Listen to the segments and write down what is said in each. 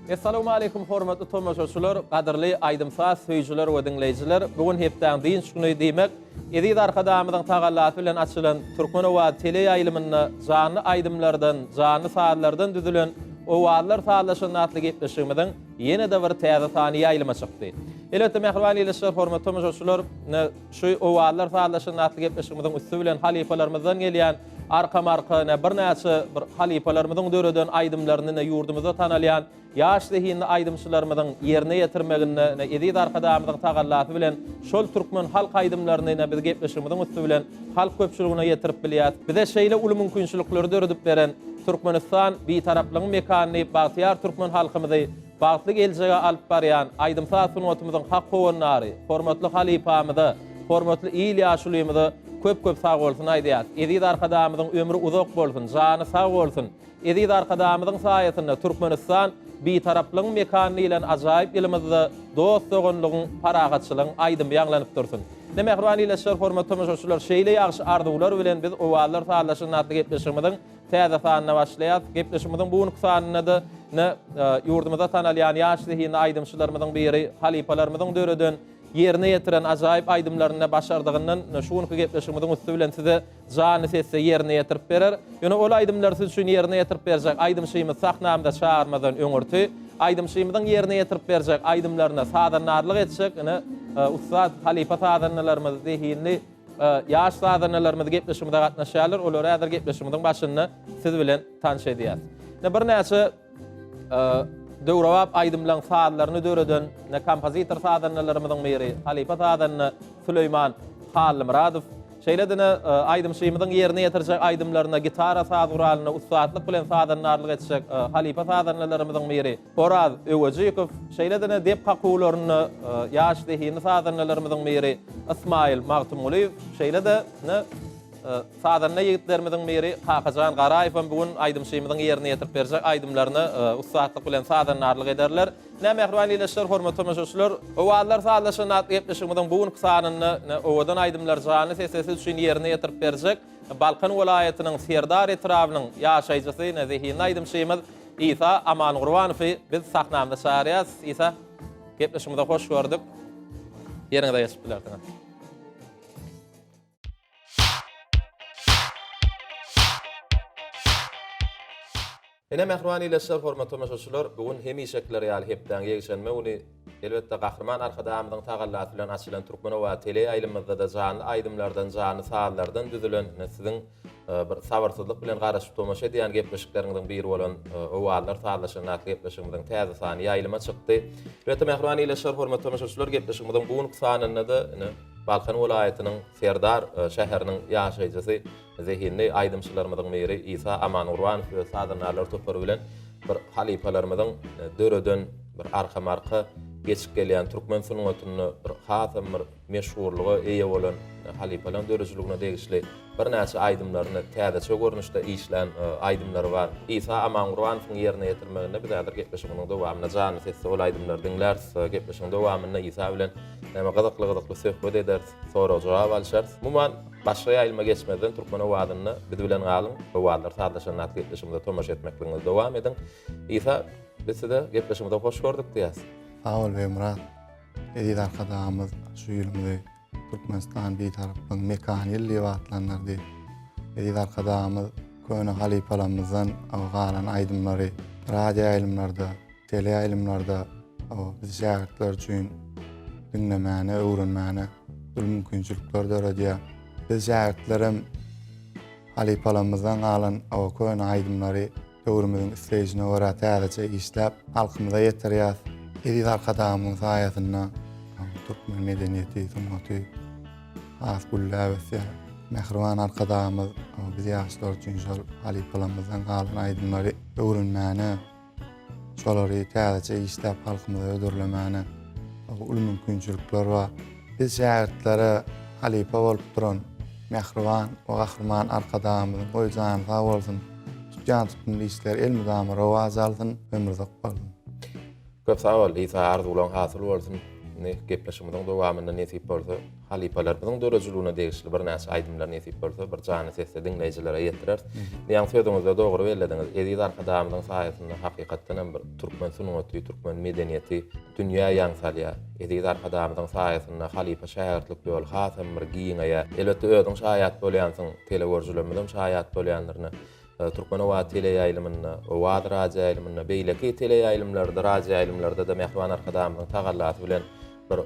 Essalawmaleýkum hormatly tomaşaçylar, gadyrly aýdym-saz söýüjiler we diňleýjiler! Bu gün hepdäň dynç güni, diýmek, Eziz Arkadagymyzyň tagallasy bilen açylan Türkmen owazy teleýaýlymynda janly aýdymlardan, janly sazlardan düzülen Owazlar sazlaşanda atly gepleşigimiziň ýene-de bir täze sany ýaýlyma çykdy. Elbetde, mähriban ildeşler, hormatly tomaşaçylar, ine, şu Owazlar sazlaşanda atly gepleşigimiziň üsti bilen halypalarymyzdan gelýän arkama-arka ine, birnäçe bir halypalarymyzyň döreden aýdymlaryny ine, ýurdumyzda tanalýan ýaş zehinli aýdymçylarymyzyň ýerine ýetirmeginde ine, eziz Arkadagymyzyň tagallasy bilen şol türkmen halk aýdymlaryny ine, biz gepleşigimiziň üsti bilen halk köpçüligine ýetirip bilýäris. Bize şeýle uly mümkinçilikleri döredip beren Türkmenistan Bitaraplygyň mekany diýip bagtyýar türkmen halkymyzy bagtly geljege alyp barýan aýdym-saz sungatymyzyň hak howandary, hormatly halypamyza, hormatly il ýaşulymyza köp-köp sagbolsun aýdýas. Eziz Arkadagymyzyň ömri uzak bolsun, jany sag bolsun! Eziz Arkadagymyzyň saýasynda Türkmenistan Bitaraplygyň mekany diýlen ajaýyp ýylymyzda dost-doganlygyň, parahatçylygyň aýdymy ýaňlanyp dursun! Ine, mähriban ildeşler, hormatly tomaşaçylar, şeýle ýagşy arzuwlar bilen biz Owazlar sazlaşyny atly gepleşigimiziň täze sanyna başlaýarys. Gepleşigimiziň bu günki sanynda-da ine, ýurdumyzda tanalýan ýaş zehinli aýdymçylarymyzyň biri, halypalarymyzyň döreden, ýerine ýetiren ajaýyp aýdymlarynda başardygyndan şu günki gepleşigimiziň üsti bilen size janly sesde ýerine ýetirip berer. Ýöne ol aýdymlary siz üçin ýerine ýetirip berjek aýdymçymyz sahnamyza çagyrmazdan öňürti, aýdymçymyzyň ýerine ýetirip berjek aýdymlaryna sazandarlyk etjek ine, ussat halypa sazandalarymyz, zehinli ýaş sazandalarymyz gepleşigimize gatnaşýarlar. Olary häzir gepleşigimiziň başynda siz bilen tanyş edýäris. Ine, birnäçe döwrebap aýdymlaryň sazlaryny döreden ine, kompozitor sazandalarymyzyň biri, halypa sazanda Süleýman Hallymyradow. Şeýle-de aýdymçymyzyň ýerine ýetirjek aýdymlaryna gitara saz guralynda ussatlyk bilen sazandarlyk etjek halypa sazandalarymyzyň biri Oraz Öwejikow, şeýle-de dep kakuwlarynda ýaş zehinli sazandalarymyzyň biri Ysmaýyl Magtymgulyýew, şeýle-de sazanda ýigitlerimiziň biri Kakajan Garaýew hem bu gün aýdymçymyzyň ýerine ýetirip berjek aýdymlaryna ussatlyk bilen sazandarlyk ederler. Ine, mähriban ildeşler, hormatly tomaşaçylar, Owazlar sazlaşan atly gepleşigimiziň bu günki sanynda ine, owadan aýdymlary janly sesli siz üçin ýerine ýetirip berjek Balkan welaýatynyň Serdar etrabynyň ýaşaýjysy, ine, zehinli aýdymçymyz Isa Amangurbanowy biz sahnamyza çagyrýarys. Isa, gepleşigimize hoş gördük. Ýeriňize geçip bilersiňiz. Ine, mähriban ildeşler, hormatly tomaşaçylar, bu gün hemişekiler ýaly hepdäň ýekşenbe güni, elbetde, Gahryman Arkadagymyzyň tagallasy bilen açylan Türkmen owazy teleýaýlymymyzda-da janly aýdymlardan, janly sazlardan düzülen, ine, siziň bir sabyrsyzlyk bilen garaşyp tomaşa edýän gepleşikleriňiziň biri bolan Owazlar sazlaşanda atly gepleşigimiziň täze sany ýaýlyma çykdy. Elbetde, mähriban ildeşler, hormatly tomaşaçylar, gepleşigimiziň bu günki sanynda-da, ine, Balkan welaýatynyň Serdar şäheriniň ýaşaýjysy, Zehinli aýdymçylarymyzyň biri Isa Amangurbanow öz sazandarlar topary bilen bir halypalarymyzyň döreden bir arkama-arka geçip gelýän türkmen sungatynda bir hasam bir meşhurlyga eýe bolan halypalaryň döredijiligine degişli birnäçe aýdymlaryny täzeçe görnüşde işlän aýdymlary bar. Isa Amangurbanowyň ýerine ýetirmeginde biz häzir gepleşigimiziň dowamynda janly sesde ol aýdymlary diňläris. Gepleşigiň dowamynda Isa bilen näme gyzykly-gyzykly söhbet ederis, sorag-jogap alşarys. Umuman, Başga ýaýlyma geçmezden Türkmen owazynda biz bilen galyň, Owazlar sazlaşanda atly gepleşigimize tomaşa etmekligiňizi dowam ediň. Isa, biz size gepleşigimize hoş gördük diýýäs. Sag bol Begmyrat. Eziz Arkadagymyz şu ýylymyzy Türkmenistan Bitaraplygyň mekany ýyly diýip atlandyrdy. Eziz Arkadagymyz köne halypalarymyzdan galan aýdymlary radioýaýlymlarda, teleýaýlymlarda biz şägirtler üçin diňlemäne, öwrenmäne uly mümkinçilikler döredýär. Biz şägirtlerem halypalarymyzdan galan o köne aýdymlary döwrümiziň isleýşine görä täzeçe işläp, halkymyza ýetirýäs. Eziz Arkadagymyzyň saýasynda türkmen medeniýeti, sungaty has gülläp ösýär. Mähriban Arkadagymyz biz ýaşlar üçin şol halypalarymyzdan galan aýdymlary öwrenmäne, Şolary täzeçe işläp halkymyza hödürlemäne uly mümkinçilikler bar. Biz şägirtlere halypa bolup duran mähriban we gahryman Arkadagymyzyň goý jany sag bolsun, tutýan tutumly işleri elmydama rowaç alsyn, ömrüzak bolsun. Köp sag bol Isa arzuwlaň hasyl bolsun. Indi gepleşigimiziň dowamynda nesip bolsa, halypalarymyzyň döredijiligine degişli birnäçe aýdymlar nesip bolsa, bir janly sesde diňleýjilere ýetireris. Ýaňy sözüňizde dogry bellediňiz. Eziz Arkadagymyzyň saýasynda hakykatdan hem bir türkmen sungaty, türkmen medeniýeti dünýä ýaň salýar. Eziz Arkadagymyzyň saýasynda halypa-şägirtlik ýoly hasam bir giňeýär. Elbetde, özüň şaýat bolýansyň, telegörüjilerimizem şaýat bolýandyryn. Türkmen owazy teleýaýlymynda, Owaz radioýaýlymynda, beýleki teleýaýlymlarda, radioýaýlymlarda-da mähriban Arkadagymyzyň tagallasy bilen bir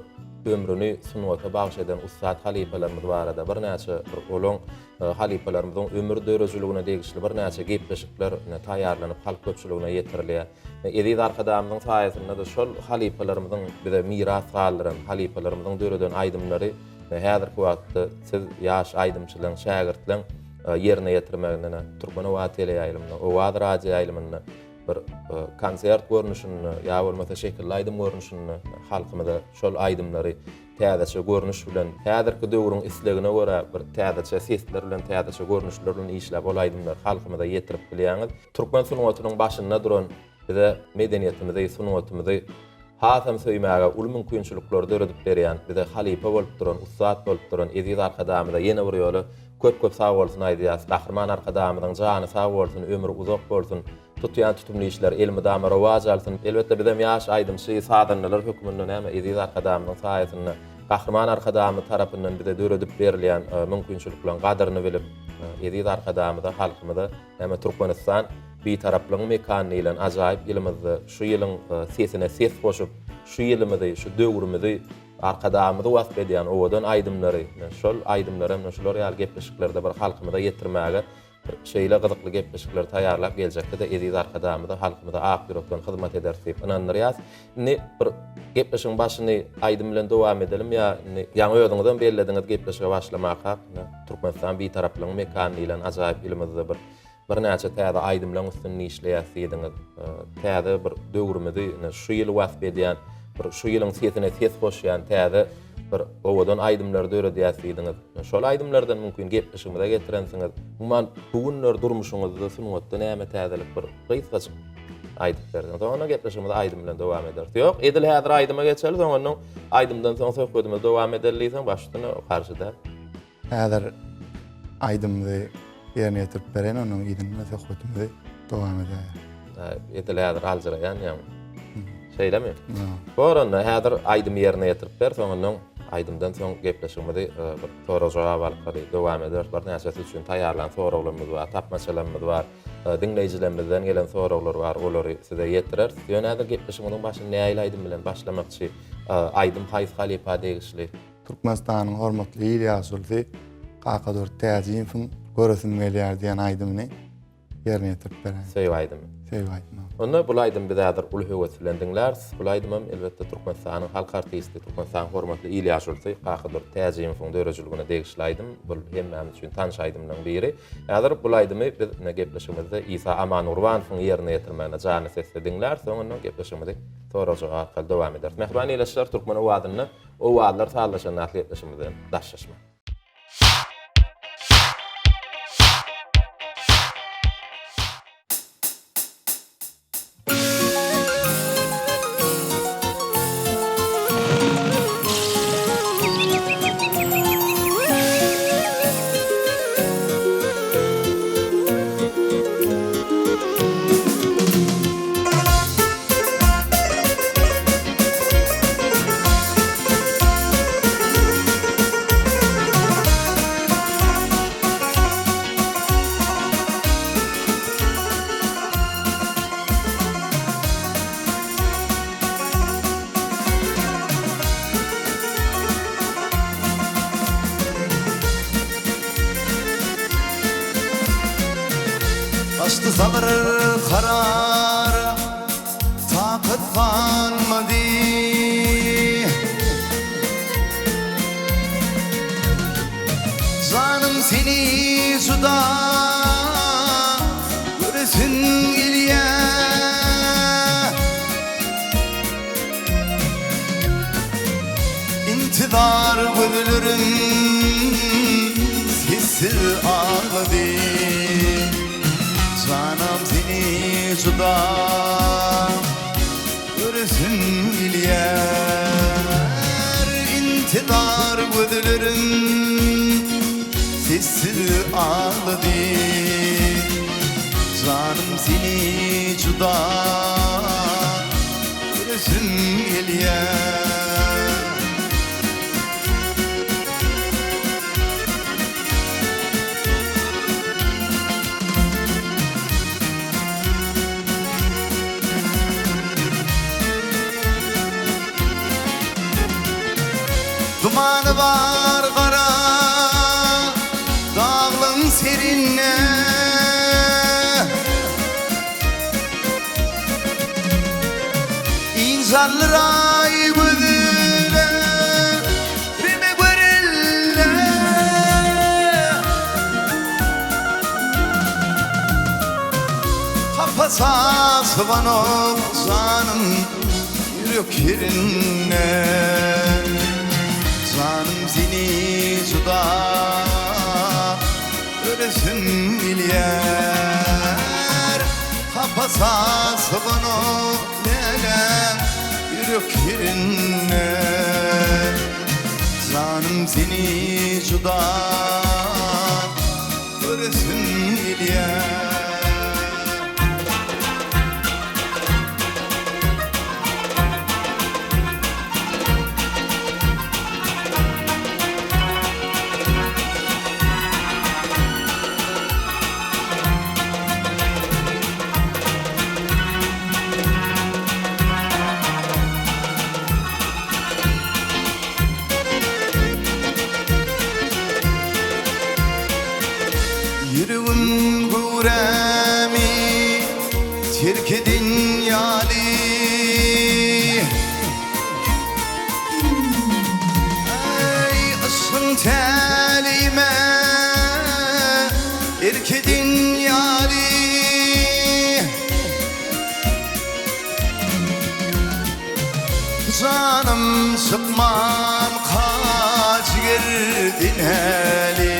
ömrüni sungata bagyş eden ussat halypalarymyz barada birnäçe bir olaň halypalarymyzyň ömür döredijiligine degişli birnäçe gepleşikler taýýarlanyp halk köpçüligine ýetirilýär. Eziz Arkadagymyzyň saýasynda-da şol halypalarymyzyň bize miras galdyran, halypalarymyzyň döreden aýdymlary häzirki wagtda siz ýaş aýdymçylaryň, şägirtleň ýerine ýetirmeginde Türkmen owazy teleýaýlymynda, Owaz radioýaýlymynda bir konsert görnüşinde ýa bolmasa şekilli aýdym görnüşinde halkymyza şol aýdymlary täzeçe görnüş bilen, häzirki döwrüň islegine görä bir täzeçe sesler bilen, täzeçe görnüşler bilen işläp ol aýdymlary halkymyza ýetirip bilýäňiz. Türkmen sungatynyň başynda duran bize medeniýetimizi, sungatymyzy hasam söýmäge uly mümkinçilikleri döredip berýän, bize halypa bolup duran, ussat bolup duran eziz Arkadagymyza ýene bir ýola köp-köp sag bolsun aýdýas. Gahryman Arkadagymyzyň jany sag bolsun, ömri uzak bolsun, tutýan tutumly işleri elmydama rowaç alsyn. Elbetde bizem ýaş aýdymçy, sazandalar hökmünde näme eziz Arkadagymyzyň saýasynda, Gahryman Arkadagymyz tarapyndan bize döredip berilýän mümkinçilikleriň gadyryny bilip, eziz Arkadagymyza, halkymyza Näme Türkmenistan Bitaraplygyň mekany diýlen ajaýyp ýylymyzda şu ýylyň sesine ses goşup, şu ýylymyzy, şu döwrümizi, Arkadagymyzy wasp edýän owadan aýdymlary, şol aýdymlary hem şular ýaly gepleşiklerde bir halkymyza ýetirmäge bir şeýle gyzykly gepleşikleri taýýarlap geljekde-de eziz Arkadagymyza, halkymyza ak ýürekden hyzmat ederis diýip ynandyrýas. Indi bir gepleşigiň başyny aýdym bilen dowam edelim ýa indi ýaňy özüňizem bellediňiz gepleşige başlamakak ine Türkmenistan Bitaraplygyň mekany diýlen ajaýyp ýylymyzda bir birnäçe täze aýdymlaryň üstünde işleýäs diýdiňiz. Täze bir döwrümizi ine şu ýyly wasp edýän bir şu ýylyň sesine ses goşýan täze bir owadan aýdymlary döredýäs diýdiňiz. Şol aýdymlardan mümkin gepleşigimize getirensiňiz. Umuman bu günler durmuşyňyzda sungatda näme täzelik bir gysgajyk aýdyp berseň. Soňra gepleşigimizi aýdym bilen dowam ederis. Ýok, edil häzir aýdyma geçeli, soňundan aýdymdan soň söhbedimizi dowam edeli diýseň, baş üstüne garşy däl. Häzir aýdymyzy ýerine ýetirip bereýin, ondan yzynda söhbetimizi dowam edäýeris. Edil häzir aljyraýan ýaňy. Şeýlemi? Bor onda, häzir aýdymy ýerine ýetirip ber, soňundan aýdymdan soň gepleşigimizi bir sorag-jogap arkaly dowam ederis. Birnäçe siz üçin taýýarlan soraglarymyz bar, tapmaçalarymyz bar. Diňleýjilerimizden gelen soraglar bar, olary size ýetireris. Ýöne häzir gepleşigimiziň başyny nähili aýdym bilen başlamakçy? Aýdym haýsy halypa degişli? Türkmenistanyň hormatly il ýaşulusy Kakadurdy Täjimowyň Göresim gelýär diýen aýdymyny ýerine ýetirip beräýin. Söýgi aýdymy. Söýgi aýdymy. Onda bul aýdymy biz häzir uly höwes bilen diňläris. Bul aýdymam elbetde Türkmenistanyň halk artisti, Türkmenistanyň hormatly il ýaşulusy Kakadurdy Täjimowyň döredijiligine degişli aýdym. Bul hemmämiz üçin tanyş aýdymlaryň biri. Häzir bul aýdymy biz ine gepleşigimizde Isa Amangurbanowyň ýerine ýetirmeginde janly sesde diňläris, soňundan gepleşigimizi sorag-jogap arkaly dowam ederis. Mähriban ildeşler, Türkmen owazynda Owazlar sazlaşanda atly gepleşigimizden daşlaşmaň. Gaçdy sabyr karar, takat galmady. Janym seni juda göresim gelýär. Intizar gözlerim sessiz aglady. Janam seni juda göresim gelýär. Intizar gözlerim Sessiz ağladı Canım seni juda Göresim gelýär. Dumany bar gara daglaň serinde. Ynjaldyr aý gözüne rime görelde. Kapasa syganok janym ýürek ýerinde. Janym seni juda göresim gelýär. Kapasa syganok läläm ýürek ýerinde. Janym seni juda Göresim gelýär. Ýüregim göwrämi terk eden ýaly. Eý, yşgyň täleýime erk eden ýaly. Janym çykman kaç girdin häli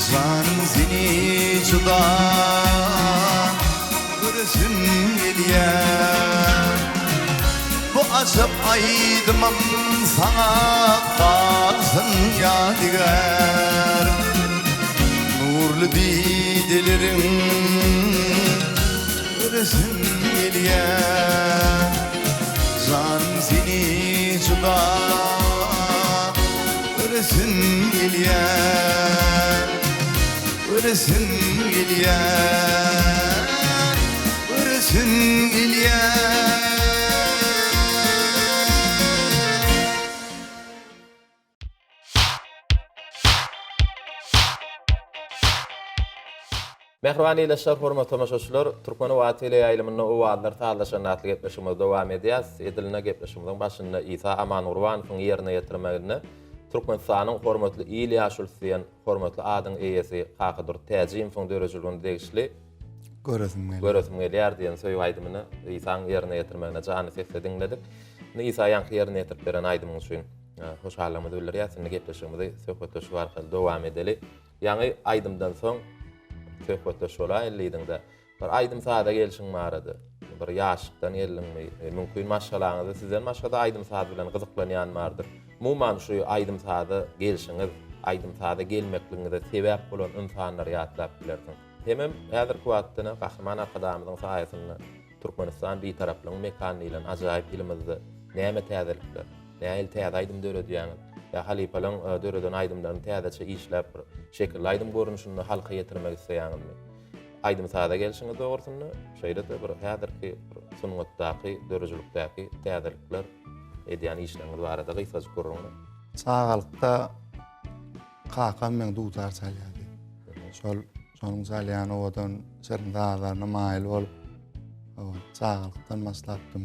Janym seni juda göresim gelýär Bu ajap aýdymym saňa galsyn ýadygär Nurly dideleriň Göresim gelýär Janym seni juda Göresim gelýär Göresim gelýär Göresim gelýär. Mähriban ildeşler, hormatly tomaşaçylar, Türkmen owazy teleýaýlymynda Owazlar sazlaşanda atly gepleşigimizi dowam edýäris. Edilne gepleşigimiziň başynda Isa Amangurbanowyň ýerine ýetirmeginde Türkmenistanyň hormatly il ýaşulusy diýen hormatly adyň eýesi Kakadurdy Täjimowyň döredijiligine degişli Göresim gelýär. Göresim gelýär diýen söýgi aýdymyny Isaň ýerine ýetirmegine janly sesde diňledik. Indi Isa ýaňky ýerine ýetirip beren aýdymyň üçin hoşallygymyzy bildirýäris. Indi gepleşigimizi söhbetdeşlik arkaly dowam edeli. Ýaňy aýdymdan soň söhbetdeş bolaýyl diýdiňde, bir aýdym-saza gelşiň barada, bir ýaşlykdan geldiňmi, mümkin maşgalaňyzda sizden başga-da aýdym-saz bilen gyzyklanýan bardyr. Umuman şu aýdym-saza gelşiňiz, aýdym-saza gelmekligiňize sebäp bolan ynsanlary ýatlap bilersiň. Hemem häzirki wagtda Gahryman Arkadagymyzyň saýasynda Türkmenistan Bitaraplygyň mekany diýlen ajaýyp ýylymyzda näme täzelikler, nähili täze aýdym döredýäňiz? Ýa halypalaryň döreden aýdymlaryny täzeçe işläp bir şekilli aýdym görnüşinde halka ýetirmek isleýäňizmi? Aýdym-saza gelşiňiz dogrusynda, şeýle-de bir häzirki bir sungatdaky, döredijilikdäki täzelikler, edýän işleriňiz barada gysgajyk gürrüň ber. Çagalykda Kakam meň dutar çalýardy. Şol şonuň çalýan owadan şirin sazlaryna maýyl bolup, çagalykdan başlapdym.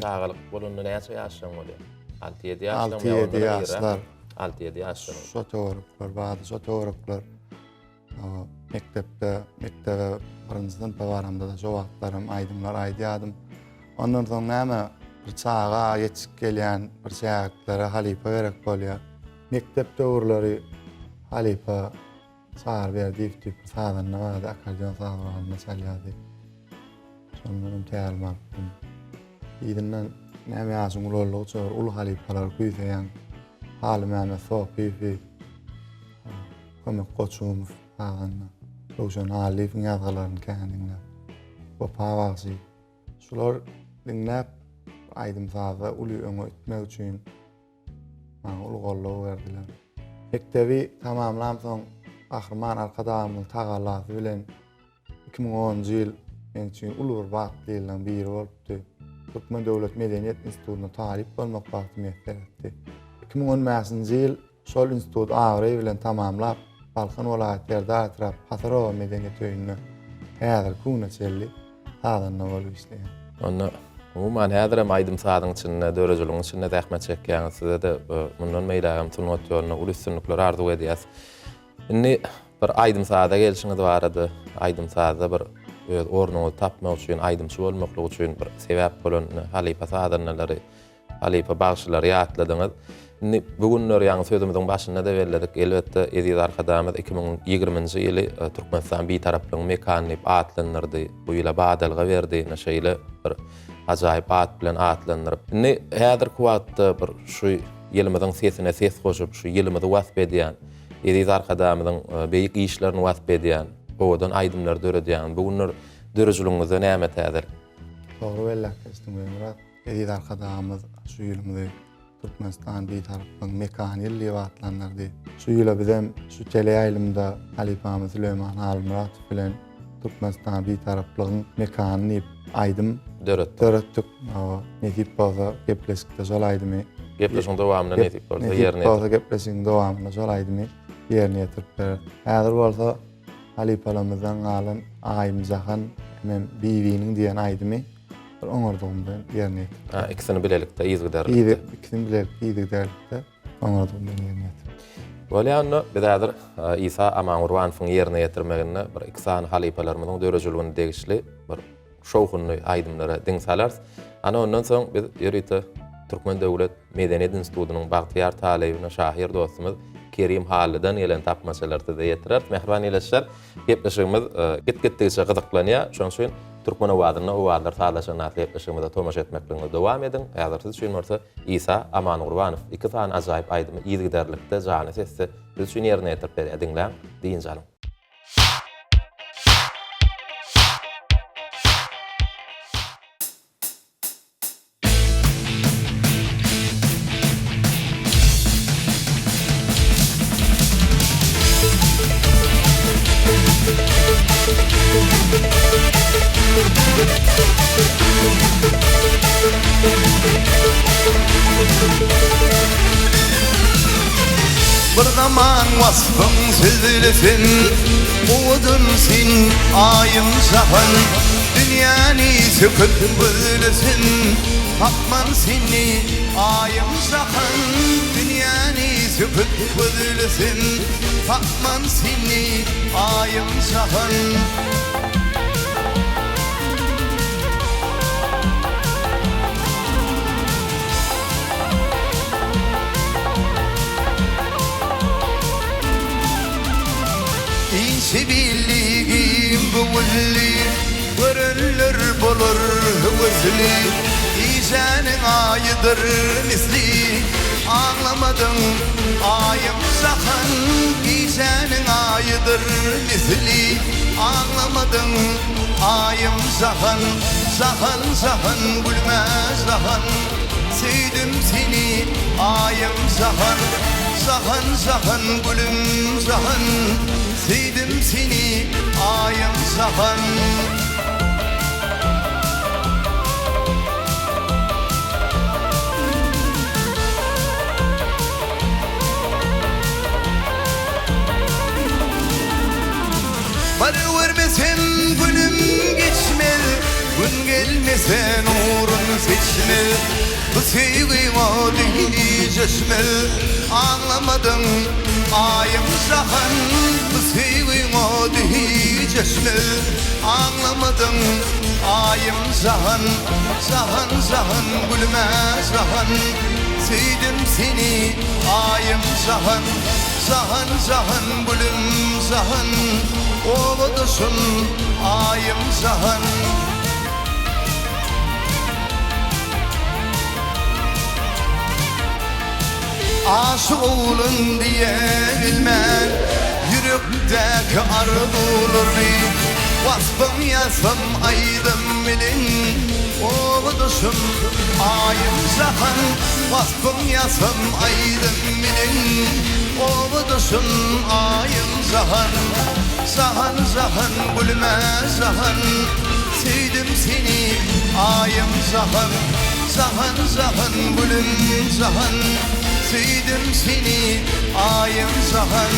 Çagalyk bolanda näçe ýaşlaň bolýar? 6-7 ýaşlaň 6-7 ýaşlar. 6-7 ýaşlaň. Şo töwerekler bardy, şo töwerekler. Mekdepde, mekdebe birinji synpa baramda-da şo wagtlaram aýdymlar aýdýardym. Ondan soň näme, bir çaga ýetişip gelýän bir şägirtlere halypa gerek bolýar. Mekdep döwürleri halypa Çary Berdiýew diýip bir sazanda bardy, akkordeon saz guralynda çalýardy. Şondan hem tälim alypdym. Yzyndan. Näme ýaşyň ulaldygyça bir uly halypalary küýseýäň. Halymämmet Sopyýewi, Kömek Goçumow sazanda, Röwşen Hallyýewiň ýazgylaryny kän diňläp, Wepa bagşy. Şular diňläp aýdym-sazda uly öňe itmek üçin maňa uly goldaw berdiler. Mekdebi tamamlamsoň Gahryman Arkadagymyzyň tagallasy bilen 2010-njy ýyl meň üçin uly bir bagtly ýyllaryň biri bolupdy. Türkmen döwlet medeniýet institutynda talyp bolmak bagty miýesser etdi. 2015-nji ýyl şol instituty abraý bilen tamamlap, Balkan welaýat Serdar etrap Hasar oba medeniýet öýünde häzirki güne çenli sazanda bolup işleýän. Onda umuman häzirem aýdym-sazyň içinde, döredijiligiň içinde zähmet çekýäňiz. Size-de mundan beýlägem sungat ýolunda uly üstünlikler arzuw edýäs. Indi bir aýdym-saza gelşiňiz barada, aýdym-sazda bir öz ornuňyzy tapmak üçin, aýdymçy bolmaklyk üçin bir sebäp bolan halypa sazandalary, halypa bagşylary ýatladyňyz. Indi bu günler ýaňy sözümiziň başynda-da belledik, elbetde, eziz Arkadagymyz 2020-nji ýyly Türkmenistan Bitaraplygyň mekany diýip atlandyrdy. Bu ýyla badalga berdi, ine şeýle bir ajaýyp at bilen atlandyryp. Indi häzirki wagtda bir şu ýylymyzyň sesine ses goşup, şu ýylymyzy wasp edýän, Eziz Arkadagymyzyň beýik işlerini wasp edýän, owadan aýdymlary döredýäňiz. Bu günler döredijiligiňizde näme täzelik? Dogry belläp geçdiň Begmyrat. Eziz Arkadagymyz şu ýylymyzy Türkmenistan Bitaraplygyň mekany ýyly diýip atlandyrdy. Şu ýyla bizem şu teleýaýlymda halypamyz Süleýman Halmyratow bilen Türkmenistan Bitaraplygyň mekany diýip aýdym döretdik. Döretdik. Hawa, nesip bolsa gepleşikde şol aýdymy Gepleşigiň dowamynda nesip bolsa ýerine Nesip bolsa gepleşigiň dowamynda şol aýdymy ýerine ýetirip bereris. Häzir bolsa halypalarymyzdan galan Aýym Jahan hemem Bibiniň diýen aýdymy bir oňardygymdan ýerine ýetirip. Ha, ikisini bilelikde yzygiderlikde. Ikisini bilelikde yzygiderlikde oňardygymdan ýerine ýetirip. Bolýa onda biz häzir Isa Amangurbanowyň ýerine ýetirmeginde bir iki sany halypalarymyzyň döredijiligine degişli bir şowhunly aýdymlara diň salarys. Ana ondan soň biz ýörite Türkmen döwlet medeniýet institutynyň bagtyýar talybyna şahyr dostumyz Kerim Hallydan gelen tapmaçalary size ýetireris. Mähriban ildeşler, gepleşigimiz git-gitdigiçe gyzyklanýar. Şonuň üçin Türkmen owazynda Owazlar sazlaşan atly gepleşigimize tomaşa etmekligiňizi dowam ediň. Häzir siz üçin bolsa Isa Amangurbanow iki sany ajaýyp aýdymy yzygiderlikde janly sesde siz üçin ýerine ýetirip berýär. Diňläň, dynç alyň. Bir zaman waspyň sözlesin, Owadan sen aýym jahan. Dünýäni söküp gözlesin, Tapman seni aýym jahan. Dünýäni söküp gözlesin, Tapman seni aýym jahan. Inçe billigim göwünli, Görenler bolar höwesli. Gijäniň aýydyr misli, Aňlamadyň aýym jahan. Gijäniň aýydyr misli, Aňlamadyň aýym jahan. Jahan, jahan, gülme jahan. Söýdüm seni aýym jahan Jahan jahan gülüm jahan Söýdüm seni aýym jahan. Bar görmesem günüm geçmez, Gün gelmese nurun seçmez. Bu söýgiň ody hiç öçmez, Aňlamadyň aýym jahan. Bu söýgiň ody hiç öçmez, Aňlamadyň aýym jahan. Jahan jahan gülme jahan, Söýdüm seni aýym jahan. Jahan jahan gülüm jahan Obadaşym aýym jahan. Aşyk oglan diýe bilmän Ýürekdäki arzuwlaryny Waspyň ýazsam aýdym bilen Obadaşym Aýym jahan Waspyň ýazsam aýdym bilen Obadaşym Aýym jahan Jahan jahan gülme jahan Söýdüm seni Aýym jahan Jahan jahan gülüm jahan Söýdüm seni Aýym jahan.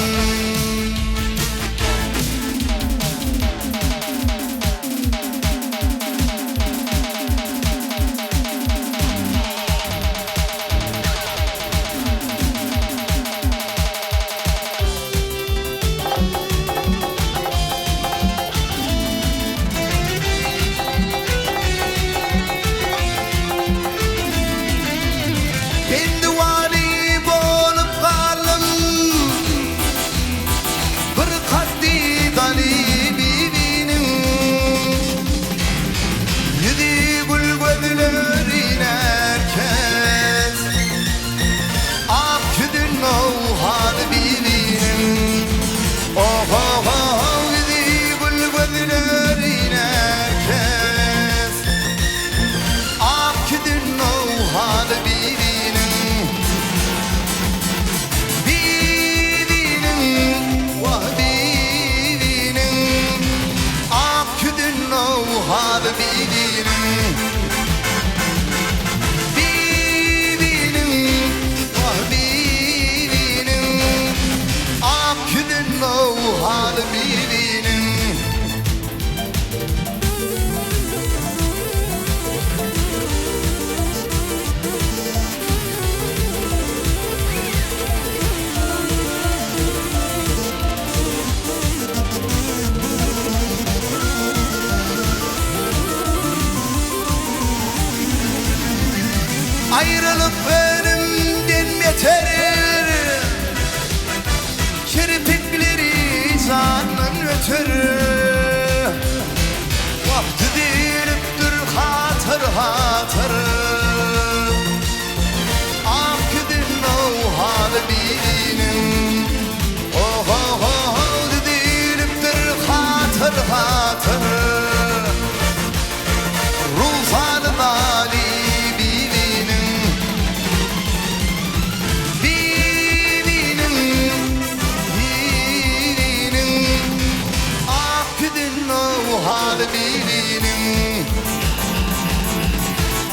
Bendiwany bolup galdym Bir kaddy dany bibiniň Ýüzi gül gözleri nerkes Ak ýüzün nowhal bibiniň Oh-oh-oh Ýüzi gül gözleri nerkes Ak ýüzün nowhal bibiniň Bibiniň wah bibiniň Ak ýüzün nowhal bibiniň Bibiniň wah bibiniň Ak ýüzün nowhal bibiniň. Aýralyk ölümden beter Kirpikleri jandan öter Wah düzülipdir hatyr-hatyr Ak ýüzün nowhal biriniň Oh-oh-oh düzülipdir hatyr-hatyr Rugsary Naly bibiniň Bibiniň Bibiniň Ak ýüzün nowhal bibiniň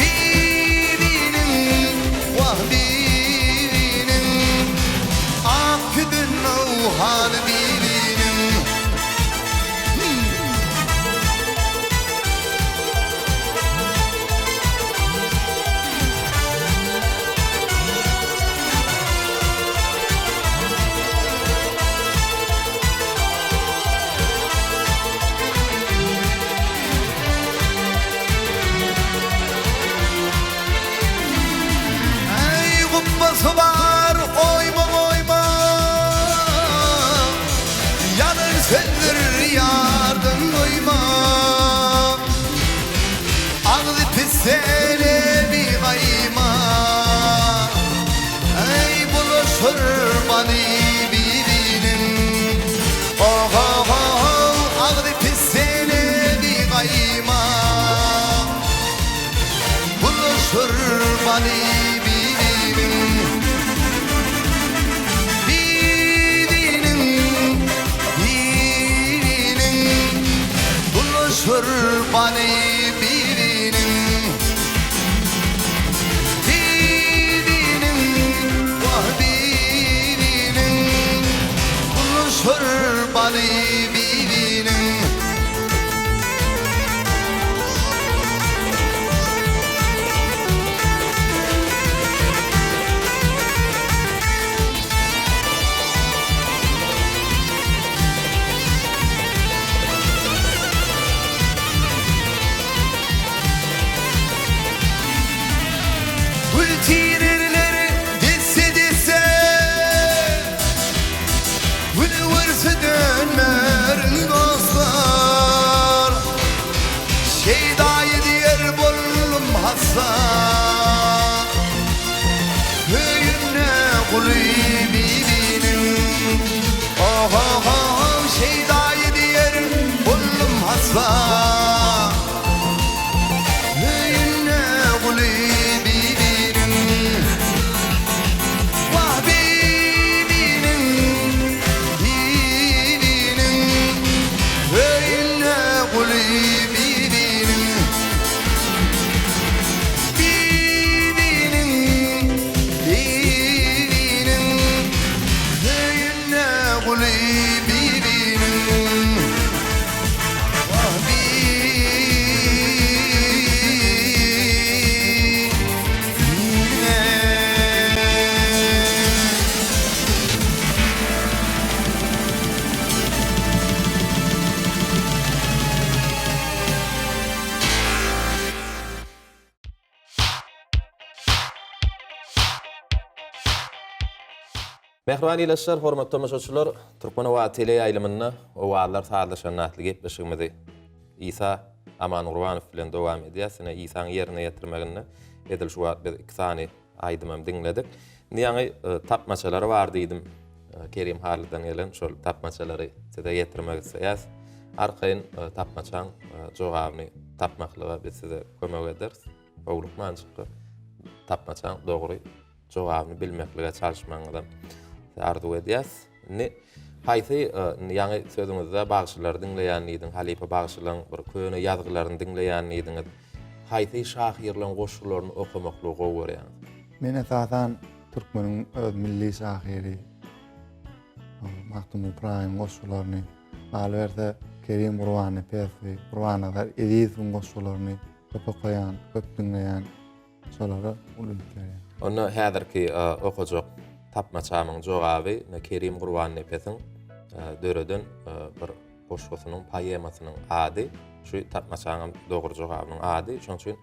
Bibiniň Wah bibiniň Ak ýüzün nowhal bibiniň. Äý gupbasy bar oýma oýma Ýalan sözdür ýardan doýma Agzy pisse lebi gaýma Äý bulaşyr many bibiniň Ohohohow agzy pisse lebi gaýma Bulaşyr many bibiniň Bibiniň Bibiniň Bulaşyr bany bibiniň Bibiniň Wah bibiniň Bulaşyr bany bibiniň. guly bibiniň. Oho-ho-ho şeýdaýy diýer boldum hassa. Öýünde guly bibiniň. Wah bibiniň, bibiniň. Öýünde guly bibiniň. Bibiniň, bibiniň Öýünde guly bibiniň Wah bibiniň. Mähriban ildeşler, hormatly tomaşaçylar, Türkmen owazy teleýaýlymynda Owazlar sazlaşanda atly gepleşigimizi Isa Amangurbanow bilen dowam edýäs. Ine, Isaň ýerine ýetirmeginde edil şu wagt biz iki sany aýdymam diňledik. Indi ýaňy e, tapmaçalary bar diýdim. E, Kerim Harlydan gelen şol tapmaçalary size ýetirmek isleýäs. Arkaýyn e, tapmaçaň jogabyny tapmaklyga biz size kömek ederis. Howlukmanjykka tapmaçaň dogry jogabyny bilmeklige çalyşmagyňyzam arzuw edýäs. Indi haýsy indi ýaňy sözüňizde bagşylary diňleýän diýdiň, halypa bagşylaryň bir köne ýazgylaryny diňleýän diýdiňiz. Haýsy şahyrlaryň goşgularyny okamaklygy gowy görýäňiz? Men esasan türkmeniň öz milli şahyry Magtymguly Pyragynyň goşgularyny, galyberse Kerim Gurbannepesowy, Gurbannazar Ezizowyň goşgularyny köp okaýan, köp diňleýän. Şolara uly üns berýän. Onda häzirki okajak tapmaçamyň jogaby Kerim Gurbannepesiň döreden bir goşgusynyň, poemasynyň ady. Şu tapmaçaňam dogry jogabynyň ady. Şonuň üçin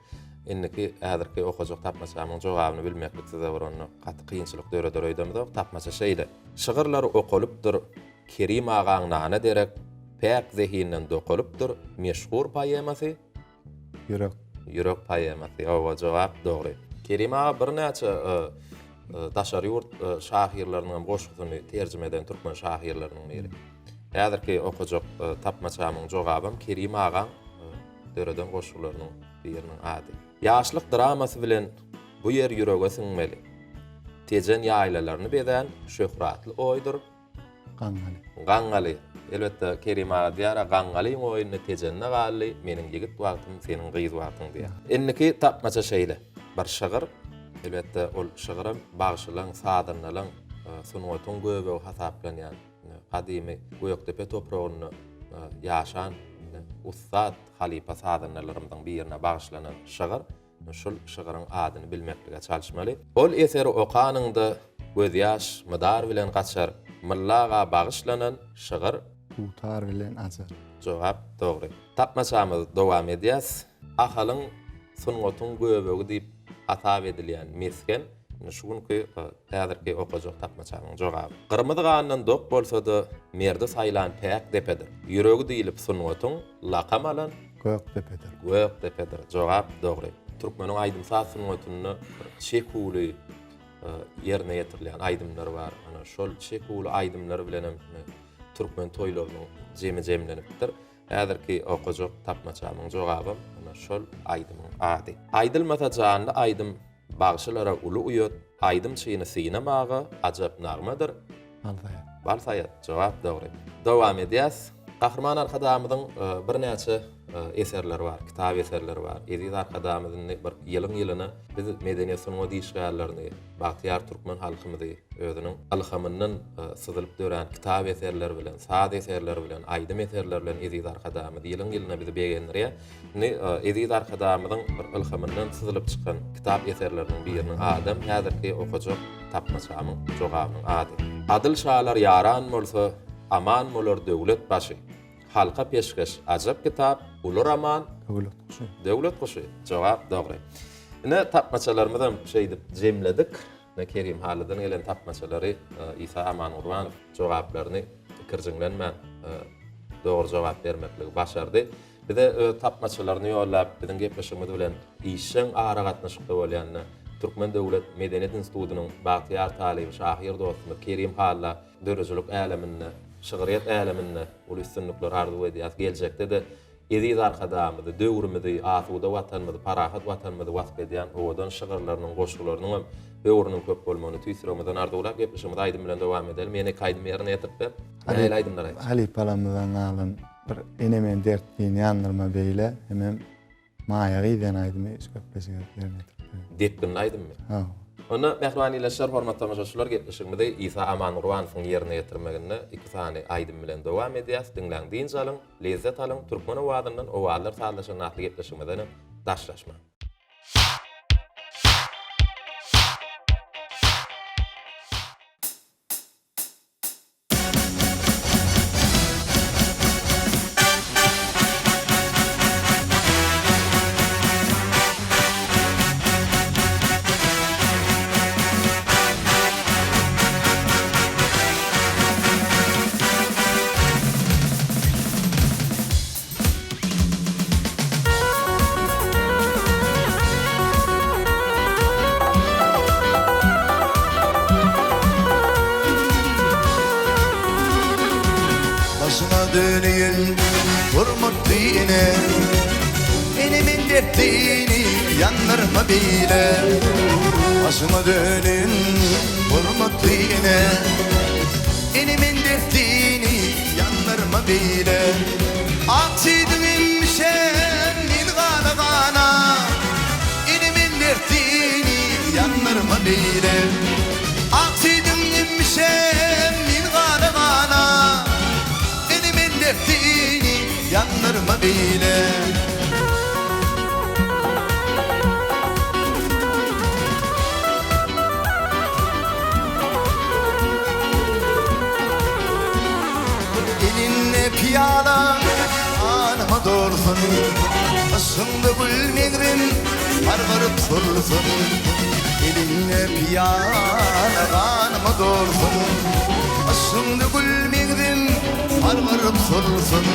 indiki häzirki okajak tapmaçamyň jogabyny bilmeklik size bir onda gaty kynçylyk döreder öýdemizok. Tapmaça şeýle. Şygyrlary okalypdyr, Kerim agaň nana derek, päk zehinden dokalypdyr, meşhur poemasy. Ýürek. Ýürek poemasy. Hawa, jogap dogry. Kerim aga birnäçe daşary ýurt şahyrlarynyň hem goşgusyny terjime eden türkmen şahyrlarynyň biri. Häzirki okajak tapmaçamyň jogabam Kerim agaň döreden goşgularynyň biriniň ady. Ýaşlyk dramasy bilen bu ýer ýürege siňmeli. Tejen ýaýlalaryny bezän şöhratly oýdur. Gaňňaly. Gaňňaly. Elbetde, Kerim aga diýýär-ä, Gaňňalyň oýny Tejende galdy, meniň ýigit wagtym, seniň gyz wagtyň diýýär. Indiki tapmaça şeýle. Bir şygyr. Elbetde, ol şygyram bagşylaň, sazandalaň, sungatyň göbegi hasaplanýan gadymy Gökdepe topragynda ýaşan ussat halypa sazandalarymyzyň birine bagyşlanan şygyr. Şul şygryň adyny bilmeklige çalyşmaly. Ol eseri okanyňda gözýaş mydar bilen gaçar. Mylla aga bagyşlanan şygyr. Dutar bilen acar. Jogap dogry. Tapmaçamyzy dowam edýäs. Ahalyň sungatyň göbegi diýip hasap edilýän mesgen. Indi şu günki häzirki okajak tapmaçamyň jogaby. Gyrmyzy gandan dok bolsa-da, merdi saýlan päk depedir. Ýüregi diýlip sungatyň lakam alan. Gökdepedir. Gökdepedir. Jogap dogry. Türkmeniň aýdym-saz sungatynda bir çekuwly ýerine ýetirilýän aýdymlar bar. Ana şol çekuwly aýdymlar bilenem türkmen toýlarynyň jemi jemlenipdir. Häzirki okajak tapmaçamyň jogabam ana şol aýdymyň ady. Aýdylmasa janly aýdym Bagşylara uly uýat, aýdymçyny synamaga ajap nagmadyr. Bal saýat. Bal saýat, jogap dogry. Dowam edýäs. Gahryman Arkadagymyzyň birnäçe eserleri bar, kitap eserleri bar. Eziz Arkadagymyz indi bir ýylyň-ýylyna biz medeniýet-sungat işgärlerini, bagtyýar türkmen halkymyzy özüniň ylhamyndan syzylyp dörän kitap eserleri bilen, saz eserleri bilen, aýdym eserleri bilen eziz Arkadagymyz ýylyň-ýylyna bizi begendirýär. Indi eziz Arkadagymyzyň bir ylhamyndan syzylyp çykan kitap eserleriniň biriniň adam häzirki okajak tapmaçamyň jogabynyň ady. Adyl şalar ýaran bolsa, aman bolar döwlet başy. Halka peşgeş ajap kitap, uly roman. Döwlet guşy. Döwlet guşy. Jogap dogry. Ine tapmaçalarymyzam şeýdip jemledik. Ine Kerim Halydan gelen tapmaçalary Isa Amangurbanow jogaplaryny ikirjiňlenmän dogry jogap bermekligi başardy. Bize öz tapmaçalaryny ýollap, biziň gepleşigimiz bilen işjeň aragatnaşykda bolýan. Türkmen döwlet medeniýet institutynyň bagtyýar talyby şahyr dostumyz Kerim Halla döredijilik äleminde, şygryýet äleminde uly üstünlikler arzuw edýäris. Geljekde-de Eziz Arkadagymyzy, döwrümizi, asuda Watanymyzy, parahat Watanymyzy wasp edýän owadan şygyrlarynyň, goşgularynyň hem höwrüniň köp bolmagyny tüýs ýüregimizden arzuwlap, gepleşigimizi aýdym bilen dowam edelim. Ýene iki aýdym ýerine ýetirip ber. Nähili aýdymlar aýtjak? Halypalarymyzdan galan bir Ene men dertlini ýandyrma beýle hemem Maýa gyz diýen aýdymy şu gepleşige ýerine ýetirip bereýin. Depginli aýdymmy? Hawa. Onda mähriban ildeşler, hormatly tomaşaçylar, gepleşigimizi Isa Amangurbanowyň ýerine ýetirmeginde iki sany aýdym bilen dowam edýäs. Diňläň, dynç alyň, lezzet alyň, Türkmen owazyndan owazlar sazlaşan atly gepleşigimizdenem daşlaşmaň. Başyňa döneýin hormatly ene Enemin dertini ýandyrma beýle Başyňa döneýin hormatly ene Enemin dertini Ýandyrma beýle Ak süýdüň emmişem men gana-gana Enemin dertini ýandyrma beýle Ak süýdüň emmişem men gana-gana Enemin dertini ýandyrma beýle. Elinde pyýala ganyma dolsun, Yşgyňda gül meňzim sargaryp solsun. Elinde pyýala ganyma dolsun, Yşgyňda gül meňzim sargaryp solsun.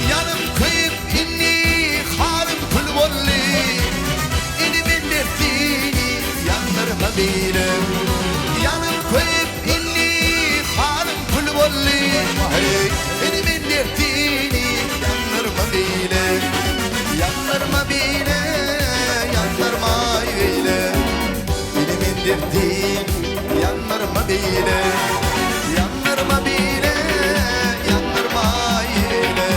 Ýanyp köýüp indi halym kül boldy, Indi men dertlini ýandyrma beýle. Ýanyp köýüp indi halym kül boldy, Indi men dertlini ýandyrma beýle. Ýandyrma beýle, ýandyrma beýle. Indi men dertlini ýandyrma beýle. Ýandyrma beýle, ýandyrma beýle.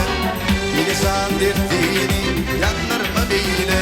Indi jan dertlini ýandyrma beýle.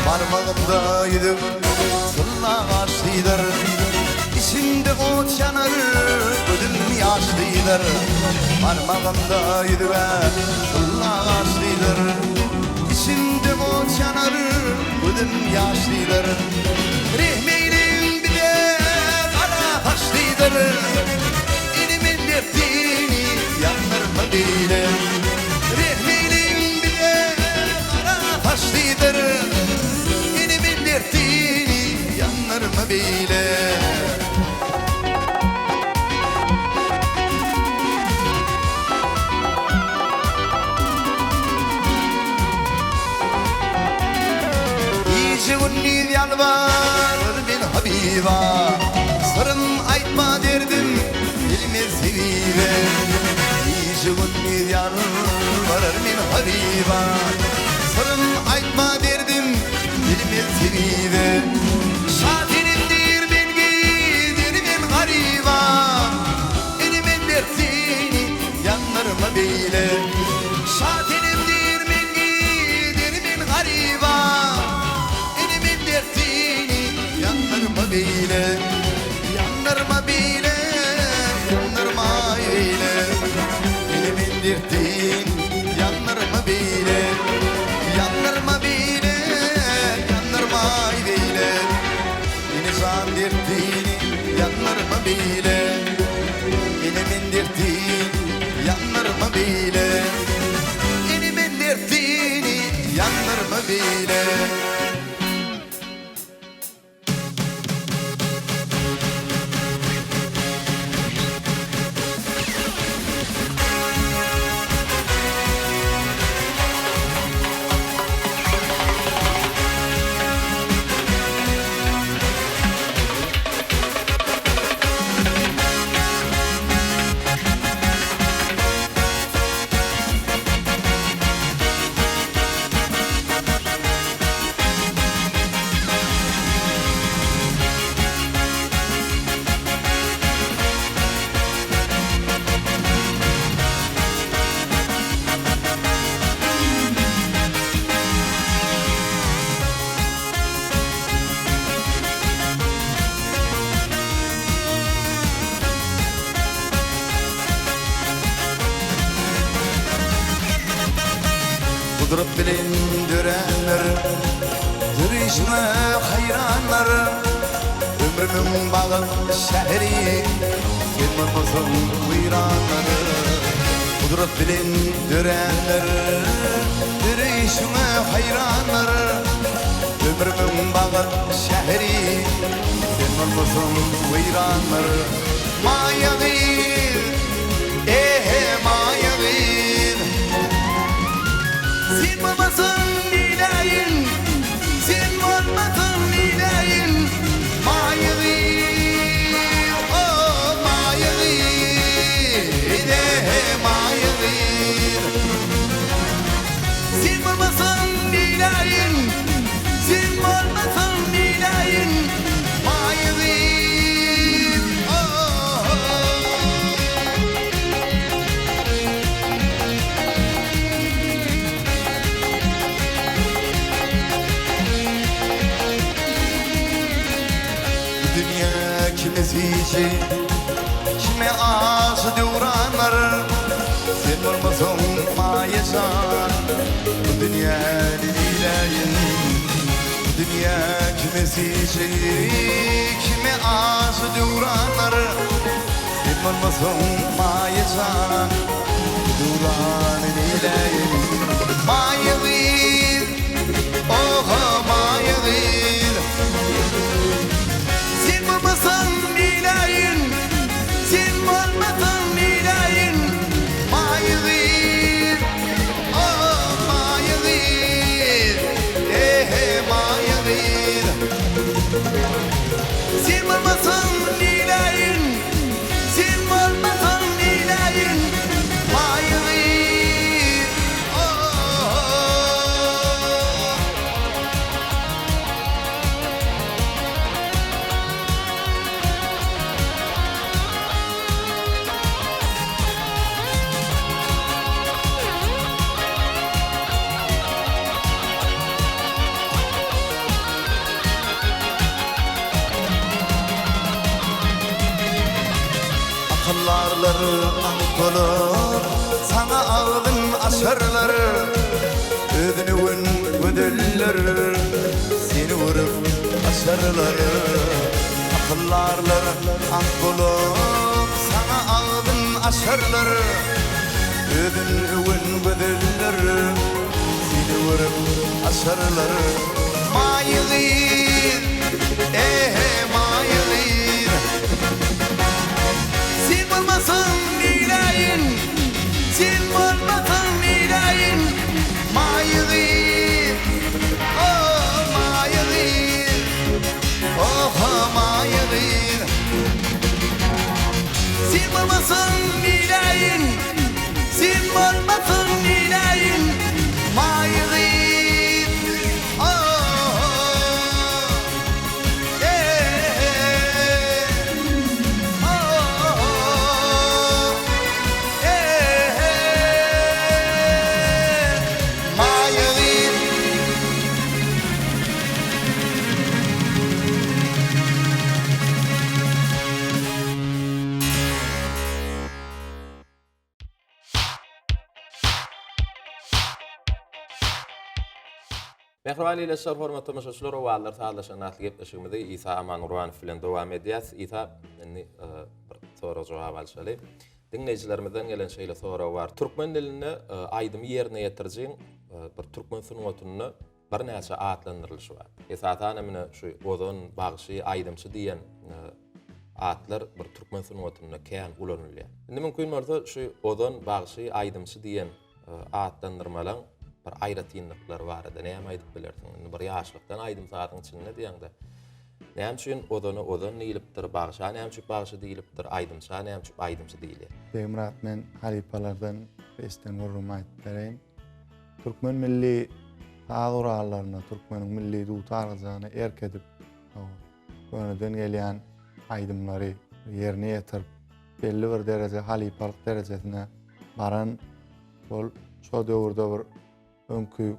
Barmagymda ýüzük, tylla gaşlydyr. Içimde ot ýanar, gözüm ýaşlydyr. Barmagymda ýüzük, tylla gaşlydyr. Içimde ot ýanar, gözüm ýaşlydyr. Rehm eýleýin bize gara saçlydyr. Inimin dertini ýandyrma beýle. Rehm eýleýin bize gara saçlydyr. Inimin dertini ýandyrma beýle. Gije-gündiz ýalbarar men Habiba, Syrym aýtma derdim bilmez tebibe. Gije-gündiz ýalbarar men Habiba, Syrym aýtma derdim bilmez tebibe. Şa senem diýr men gider men garyba, Ine men dertini ýandyrma beýle. Şa senem diýr men gider men garyba, Ine men dertini ýandyrma beýle. Ýandyrma beýle, ýandyrma beýle. Ine men dertini ýandyrma beýle. Ýandyrma beýle, ýandyrma beýle. Ine jan dertini ýandyrma beýle. beýle Ene men dertlini ýandyrma beýle. Gudrat bilen döränler, Döreýşiňe haýranlar. Ömrümiň bagyt şäheri, Sen bolmasaň weýranlar. Gudrat bilen döränler, Döreýşiňe haýranlar. Ömrümiň bagyt şäheri, Sen bolmasaň weýranlar. Maýa gyz, eh-he, Maýa gyz. Sen bolmasaň neýläýin, Sen bolmasaň neýläýin, Maýa gyz, o, Maýa gyz, eh-he, Maýa gyz. Sen bolmasaň neýläýin, Sen bolmasaň neýläýin, Maýa gyz, o-ho. Bu dünýä kime süýji, kime ajy döwranlar, Sen bolmasaň Maýa jan, bu dünýäni neýläýin? Bu dünýä kime süýji, kime ajy döwranlar, Sen bolmasaň Maýa jan, bu döwrany neýläýin? Maýa gyz, oho Maýa gyz. Sen bolmasaň neýläýin, sen bolmasaň neýläýin, Maýa gyz, oho Maýa gyz, ehe Maýa gyz. Sen bolmasaň neýläýin, sen bolmasaň neýläýin, Maýa gyz, oh-oh. Akyldarlar aňk bolar, saňa agzyn açarlar, Özüni öwen gözeller seni görüp gaçarlar. Akyldarlar aňk bolup, saňa agzyn açarlar, Özüni öwen gözeller seni görüp gaçarlar. Maýa gyz, eh-he, maýa gyz. Sen bolmasaň neýläýin, Sen bolmasaň neýläýin, Maýa gyz, o, maýa gyz, oh-ho, maýa gyz. Sen bolmasaň neýläýin, Sen bolmasaň neýläýin, Maýa gyz, oh-ho. Mähriban ildeşler, hormatly tomaşaçylar, Owazlar sazlaşan atly gepleşigimizi Isa Amangurbanow bilen dowam edýäs. Isa, indi e, bir sorag-jogap alşaly. Diňleýjilerimizden gelen şeýle sorag bar. Türkmen dilinde aýdymy ýerine ýetirijiň bir türkmen sungatynda birnäçe atlandyrylyşy bar. Esasan hem ine şu ozan, bagşy, aýdymçy diýen atlar bir türkmen sungatynda kän ulanylýar. Indi mümkin bolsa şu ozan, bagşy, aýdymçy diýen atlandyrmalaň bir aýratynlyklary barada näme aýdyp bilersiň? Indi bir ýaşlykdan aýdym-sazyň içinde diýeňde, näme üçin ozana ozan diýlipdir, bagşa näme üçin bagşy diýlipdir, aýdymça näme üçin aýdymçy diýilýär? Begmyrat men halypalardan eşiden gürrüňimi aýdyp bereýin. Türkmen milli saz gurallaryna, türkmeniň milli dutar gyjagyna erk edip, gönüden gelýän aýdymlary ýerine ýetirip, belli bir dereje halypalyk derejesine baran şol şo döwürde bir öňki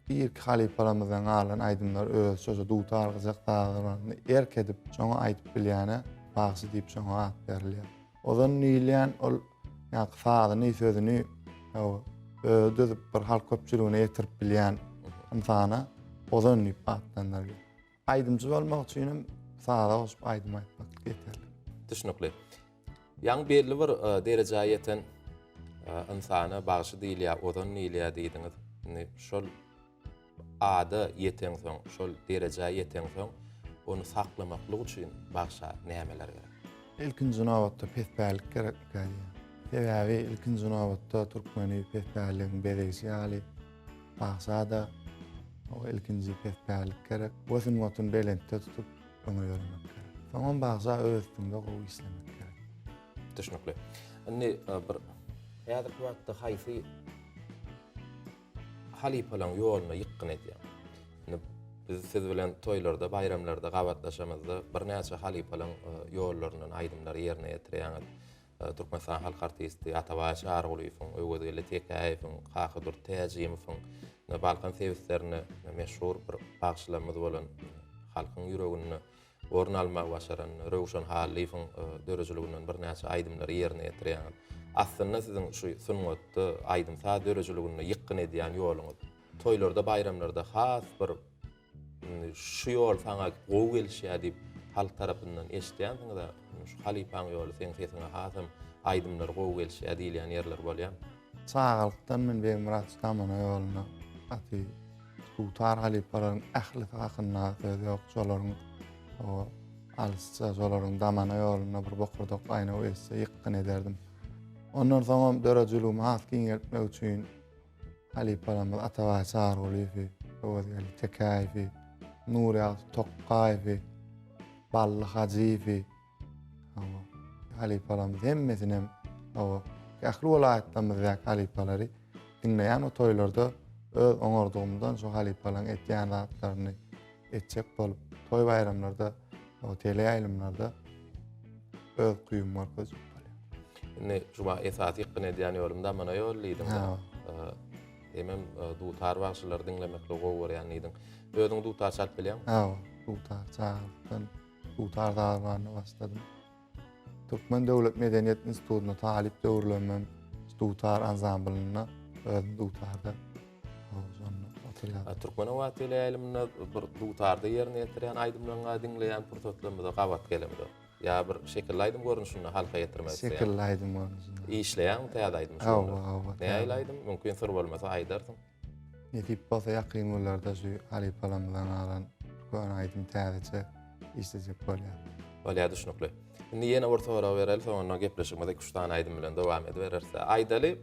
irki halypalarymyzdan galan aýdymlar öz şoja dutar gyjak sazlaryny erk edip şoňa aýdyp bilýäne bagşy diýip şoňa at berilýär. Ozan diýilýän ol ýa sazyny sözüni özi düzüp bir halk köpçüligine ýetirip bilýän ynsana ozan diýip atlandyrylýar. Aýdymçy bolmak üçin hem saza goşup aýdym aýtmak ýeterlik. Düşnükli. Ýaňy belli bir e, derejä ýeten e, ynsana bagşy diýilýär, ozan diýilýär diýdiňiz. Indi şol ada ýeteňsoň, şol derejä ýeteňsoň, ony saklamaklyk üçin bagşa nämeler gerek? Ilkinji nobatda pespällik gerekmikä diýýän. Sebäbi ilkinji nobatda türkmeni pespälligiň bezegçi ýaly Bagşa-da o ilkinji pespällik gerek we sungatyny belentde tutup öňe ýöremek gerek. Soňam bagşa öz üstüňde gowy işlemek gerek. Düşnükli. Indi e, bir häzirki wagtda haýsy halypalaryň ýoluna ýykgyn edýäň? Indi biz siz bilen toýlarda, baýramlarda gabatlaşamyzda birnäçe halypalaryň e, ýollaryndan aýdymlary ýerine ýetirýäňiz. Türkmenistanyň halk artisti Atabaý Çarygulyýewiň, Öwezgeldi Tekäýewiň, Kakadurdy Täjimowyň, Balkan sebitlerinde meşhur bir bagşylarymyz bolan, halkyň ýüreginde orun almagy başaran Röwşen Hallyýewiň döredijiliginden birnäçe aýdymlary ýerine ýetirýäňiz. Aslynda siziň şu sungatda, aýdym-saz döredijiliginde ýykgyn edýän ýoluňyz toýlarda, baýramlarda has bir Indi şu ýol saňa gowy gelişýär diýip halk tarapyndan eşidýänsiňiz-ä. Şu halypaň ýoly seň sesiňe hasam aýdymlary gowy gelişýär diýilýän ýerler bolýarmy? Çagalykdan men Begmyrat Damana ýoluna gaty dutar halypalaryň ählisi hakynda söz ýok. Şolaryň o alysça şolaryň damana ýoluna bir bokurdak gaýnaw etse ýykgyn ederdim. Ondan soňam döredijiligimi has giňeltmek üçin Halypalarymyz Atabaý Çarygulyýewi, Öwezgeldi Tekäýewi, Nurýagdy Tokgaýewi, Bally Hajyýewi, hawa, halypalarymyz hemmesinem, hawa, ähli welaýatlarymyzdaky halypalary diňleýän o toýlarda öz oňardygymdan şu halypalaryň etýän zatlaryny etjek bolup, toý-baýramlarda, o teleýaýlymlarda öz küýümi görkezjek bolýar. Indi Juma esasy ýykgyn edýän ýolum damana ýol diýdiň. Ha. Hemem dutar bagşylary diňlemekligi gowy görýän diýdiň. Özüň dutar çalyp bilýäňmi? Ha, dutar çalypdan dutar sazlanyna başladym. Türkmen döwlet medeniýet institutynda talyp döwürlerimem dutar ansamblynda özüm dutarda Oturýar. Türkmen owazy teleýaýlymynda bir dutarda ýerine ýetirýän aýdymlaryňy diňleýän pursatlarymyza gabat gelemizok. Ýa bir şekilli aýdym görnüşinde halka ýetirmek isleýäň. Şekilli aýdym görnüşinde. Işleýäňmi täze aýdym şu Hawa, hawa. Nähili aýdym? Mümkin syr bolmasa aýdarsyň. Nesip bolsa ýakyn günlerde şu halypalarymyzdan galan köne aýdym täzeçe işlejek bolýar. Bolýar düşnükli. Indi ýene bir sorag bereli, soňundan gepleşigimizi iki-üç sany aýdym bilen dowam edibereris. Aýdaly,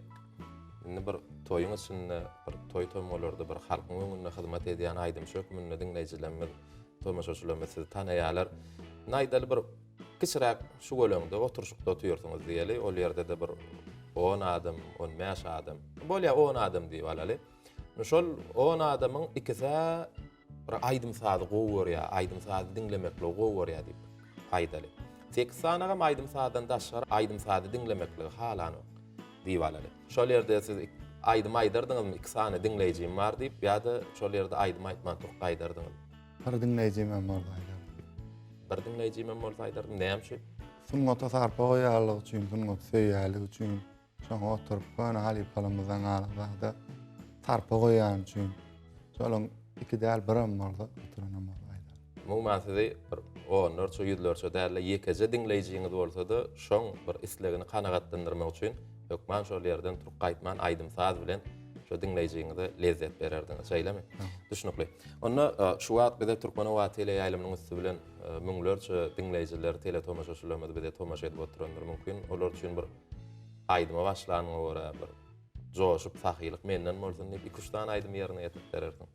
indi bir toýuň içinde, bir toý-tomgalarda bir halkyň öňünde hyzmat edýän aýdymçy hökmünde diňleýjilerimiz, tomaşaçylarymyz sizi tanaýarlar. Indi aýdaly bir kiçiräk şüweleňde, oturyşykda otyrsyňyz diýeli, ol ýerde-de bir on adam, on bäş adam, bolýar on adam diýip alaly. Şol on adamyň ikisi-ä Bir aýdym-sazy gowy görýär, aýdym-sazy diňlemekligi gowy görýär diýip aýdaly. Sekiz sanagam aýdym-sazdan daşgary aýdym-sazy diňlemekligi halanok diýip alaly. Şol ýerde siz aýdym aýdardyňyzmy, iki sany diňleýjim bar diýip ýa-da şol ýerde aýdym aýtman turup gaýdardyňyzmy? Bir diňleýjimem bolsa aýdardym. Bir diňleýjimem bolsa aýdardym. Näme üçin? Sungata sarpa goýýanlygy üçin, sungaty söýýänligi üçin. Şoňa oturyp köne halypalarymyzdan galan zada sarpa goýýan üçin şolaň iki däl birem bolsa oturanam bolsa aýdar. Umuman sizi bir. Onlarça, ýüzlerçe däl-de, ýekeje diňleýjiňiz bolsa-da, şoň bir islegini kanagatlandyrmak üçin hökman şol ýerden turup gaýtman aýdym-saz bilen şo diňleýjiňize lezzet bererdiňiz. Şeýlemi? Düşnükli. Onda şu wagt bize Türkmen owazy teleýaýlymynyň üsti bilen müňlerçe diňleýjiler, teletomaşaçylarymyz bize tomaşa edip oturandyr. Mümkin, olar üçin bir aýdyma başlanyňa görä bir joşup sahylyk menden bolsun diýip iki-üç sany aýdym ýerine ýetirip berersiň.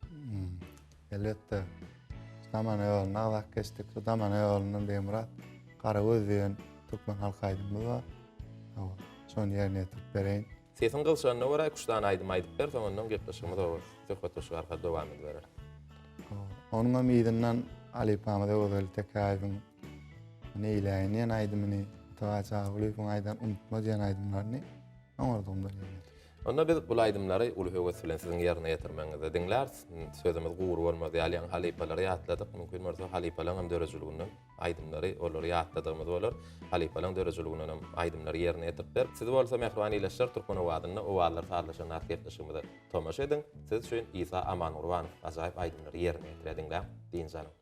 Elbetde. Damana ýoluna agzap geçdik. Şu damana ýolundan Begmyrat Garagöz diýen türkmen halk aýdymymyz bar. Hawa, şony ýerine ýetirip bereýin. Sesiň gyzşanyna görä iki-üç sany aýdym aýdyp ber, soňundan gepleşigimiz oba söhbetdeşlik arkaly dowam ediberer. Onuňam yzyndan halypamyz Öwezgeldi Tekäýewiň Neýläýin diýen aýdymyny, Atabaý Çarygulyýewiň aýdan Unutma diýen aýdymlaryny oňardygymdan ýerine ýetirdim. Onda biz bul aýdymlary uly höwes bilen siziň ýerine ýetirmegiňizde diňläris. Sözümiz gury bolmaz ýaly ýaňy halypalary ýatladyk. Mümkin bolsa halypalaň hem döredijiliginden aýdymlary olary ýatladygymyz bolar. Halypalaň döredijiliginden hem aýdymlary ýerine ýetirip berip, siz bolsa mähriban ildeşler Türkmen owazynda Owazlar sazlaşan atly gepleşigimize tomaşa ediň. Siz üçin Isa Amangurbanow ajaýyp aýdymlary ýerine ýetirýär diňläň, dynç alyň.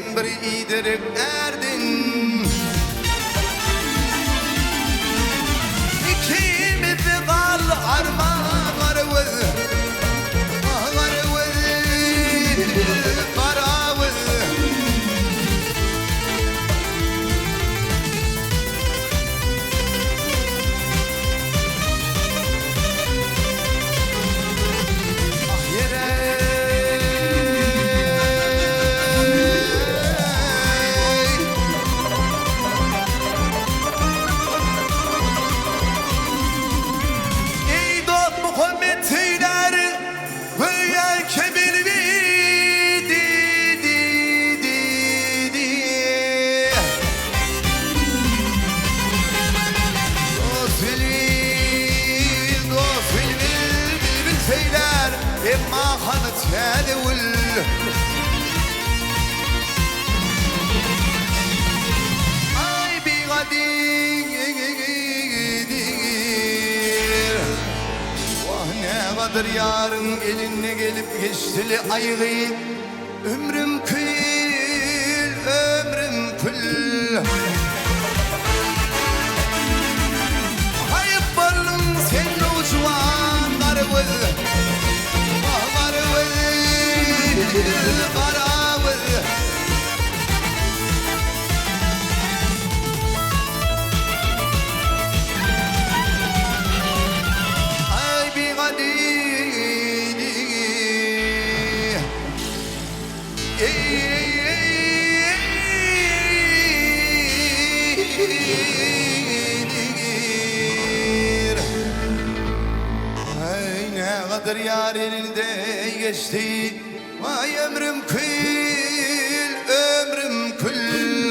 Sen bir iýdirip ärdiň. Ikimizi gal arman garagöz. Ah garagöz, garagöz. Ah ýere. Eý dost Muhammet söýler göýä kebilbi di di di di. Dost bilbil, dost bilbil, bilbil söýlär, emma hany täze gül. Aý bigadyr, wah nägadyr ýaryň eline gelip geçdili aýgy. Ömrüm kül, ömrüm kül. Haýyp bolduň sen nowjuwan garagöz. Ah garagöz, garagöz. Aý bigadyr. Aý nägadyr ýar elinde geçdi, Waý ömrüm kül, ömrüm kül.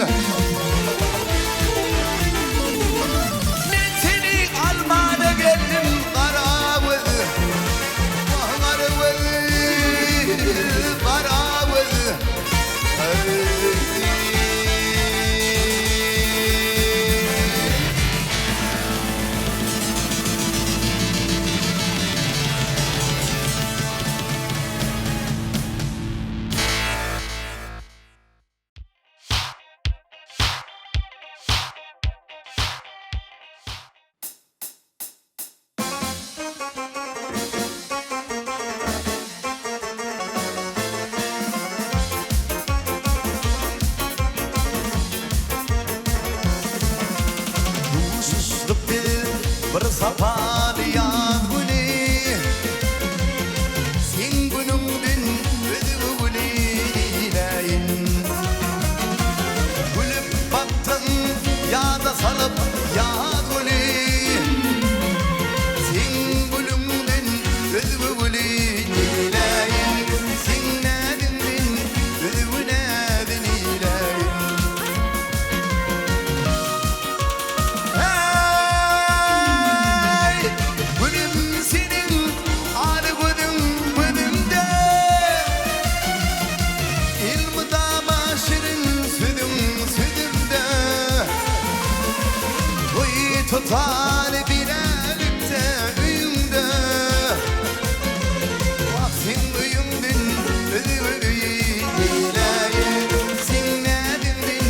Men seni almana geldim garagöz, Wah garagöz, garagöz. Duşuşdyk biz bir sapaly ýaz güni Seň günüňden özge güni diýläýin. Gülüp bakdyň ýada salyp ýaz güli Seň gülüňden özge güli neýläýin Seň näziňden özge näzi neýläýin Heý, gülüm seniň al gözüň gözümde Elmydama şirin sözüň sözümde Toý tutar bilelikde öýüňde Wah seň öýüňden özge öýi neýläýin Seň näziňden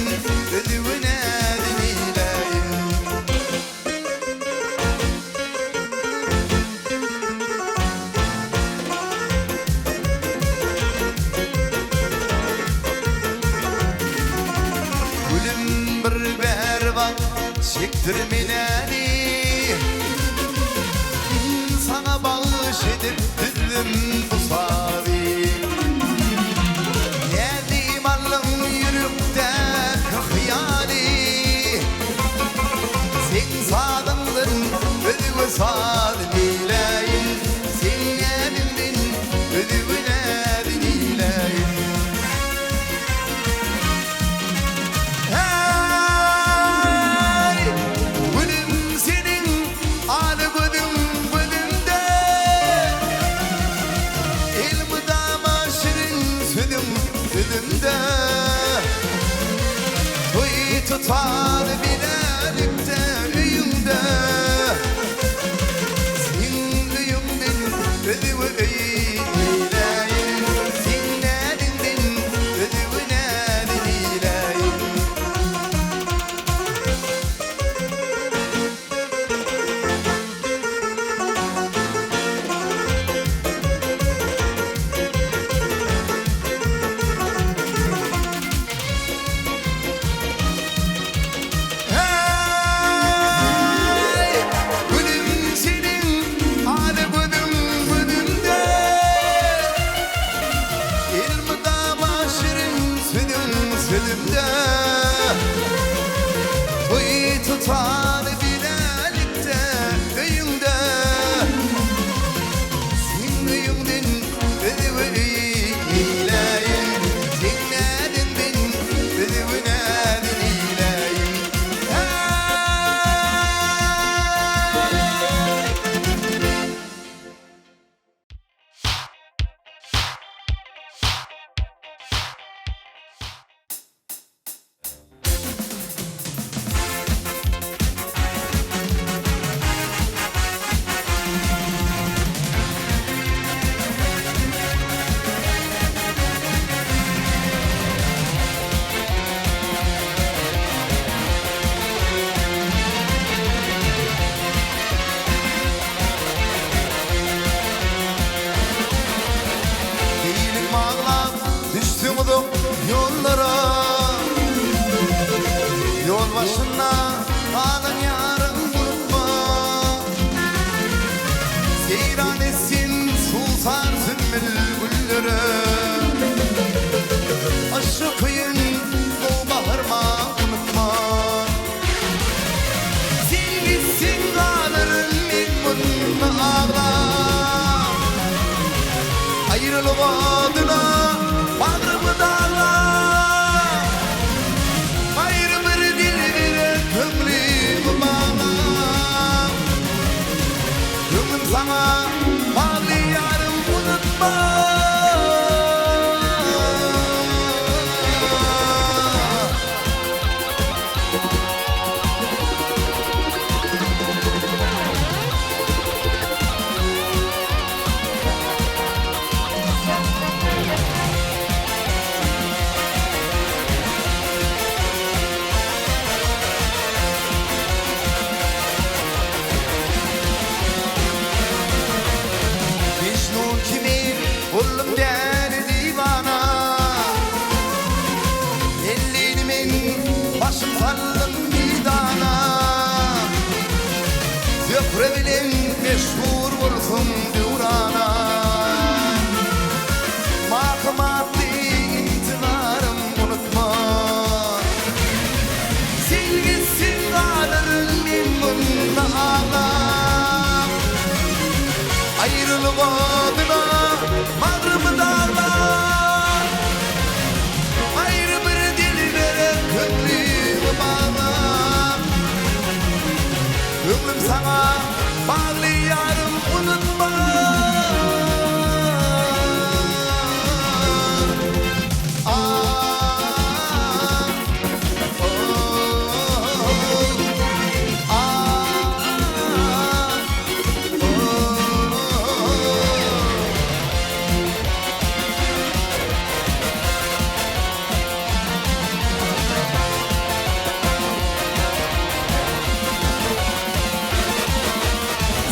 özge näzi neýläýin. Gülüm bir berbat çekdir menäni Saňa bagyş edip düzdüm bu sazy Näzim aldyň ýürekdäki hyýaly Seň sazyňdan özge saz neýläýin, Seň näziňden özge näz neýläýin. Häý, gülüm seniň al gözüň gözümde. Günortan bilelikde öýüňde Seň öýüňden özge öýi eýläýin Seň näziňden özge näzin eýläýin Äý! Dilim aglap düşdüm uzak ýollara Ýol başynda galan ýarym unutma Seýran etsin suwsar sümmül güllere Yşky köýen nowbaharma unutma Sen gitseň galaryn men munda aglap Aýralyk odyna bagrymy daglap Gaýry bir dilbere köňlümi baglap Köňlüm saňa bagly ýarym unutma. Mejnun kimin boldum däli diwana. Elleýni men başym saldym meýdana. Zöhre bilen meşhur bolsun döwrana. Mahym atly intizarym unutma. Sen gitseň galaryn men munda aglap. Aýralyk odyna bagrymy daglap. Aýry bir dilbere köňlümi baglap. Köňlüm saňa bagly ýarym unutma.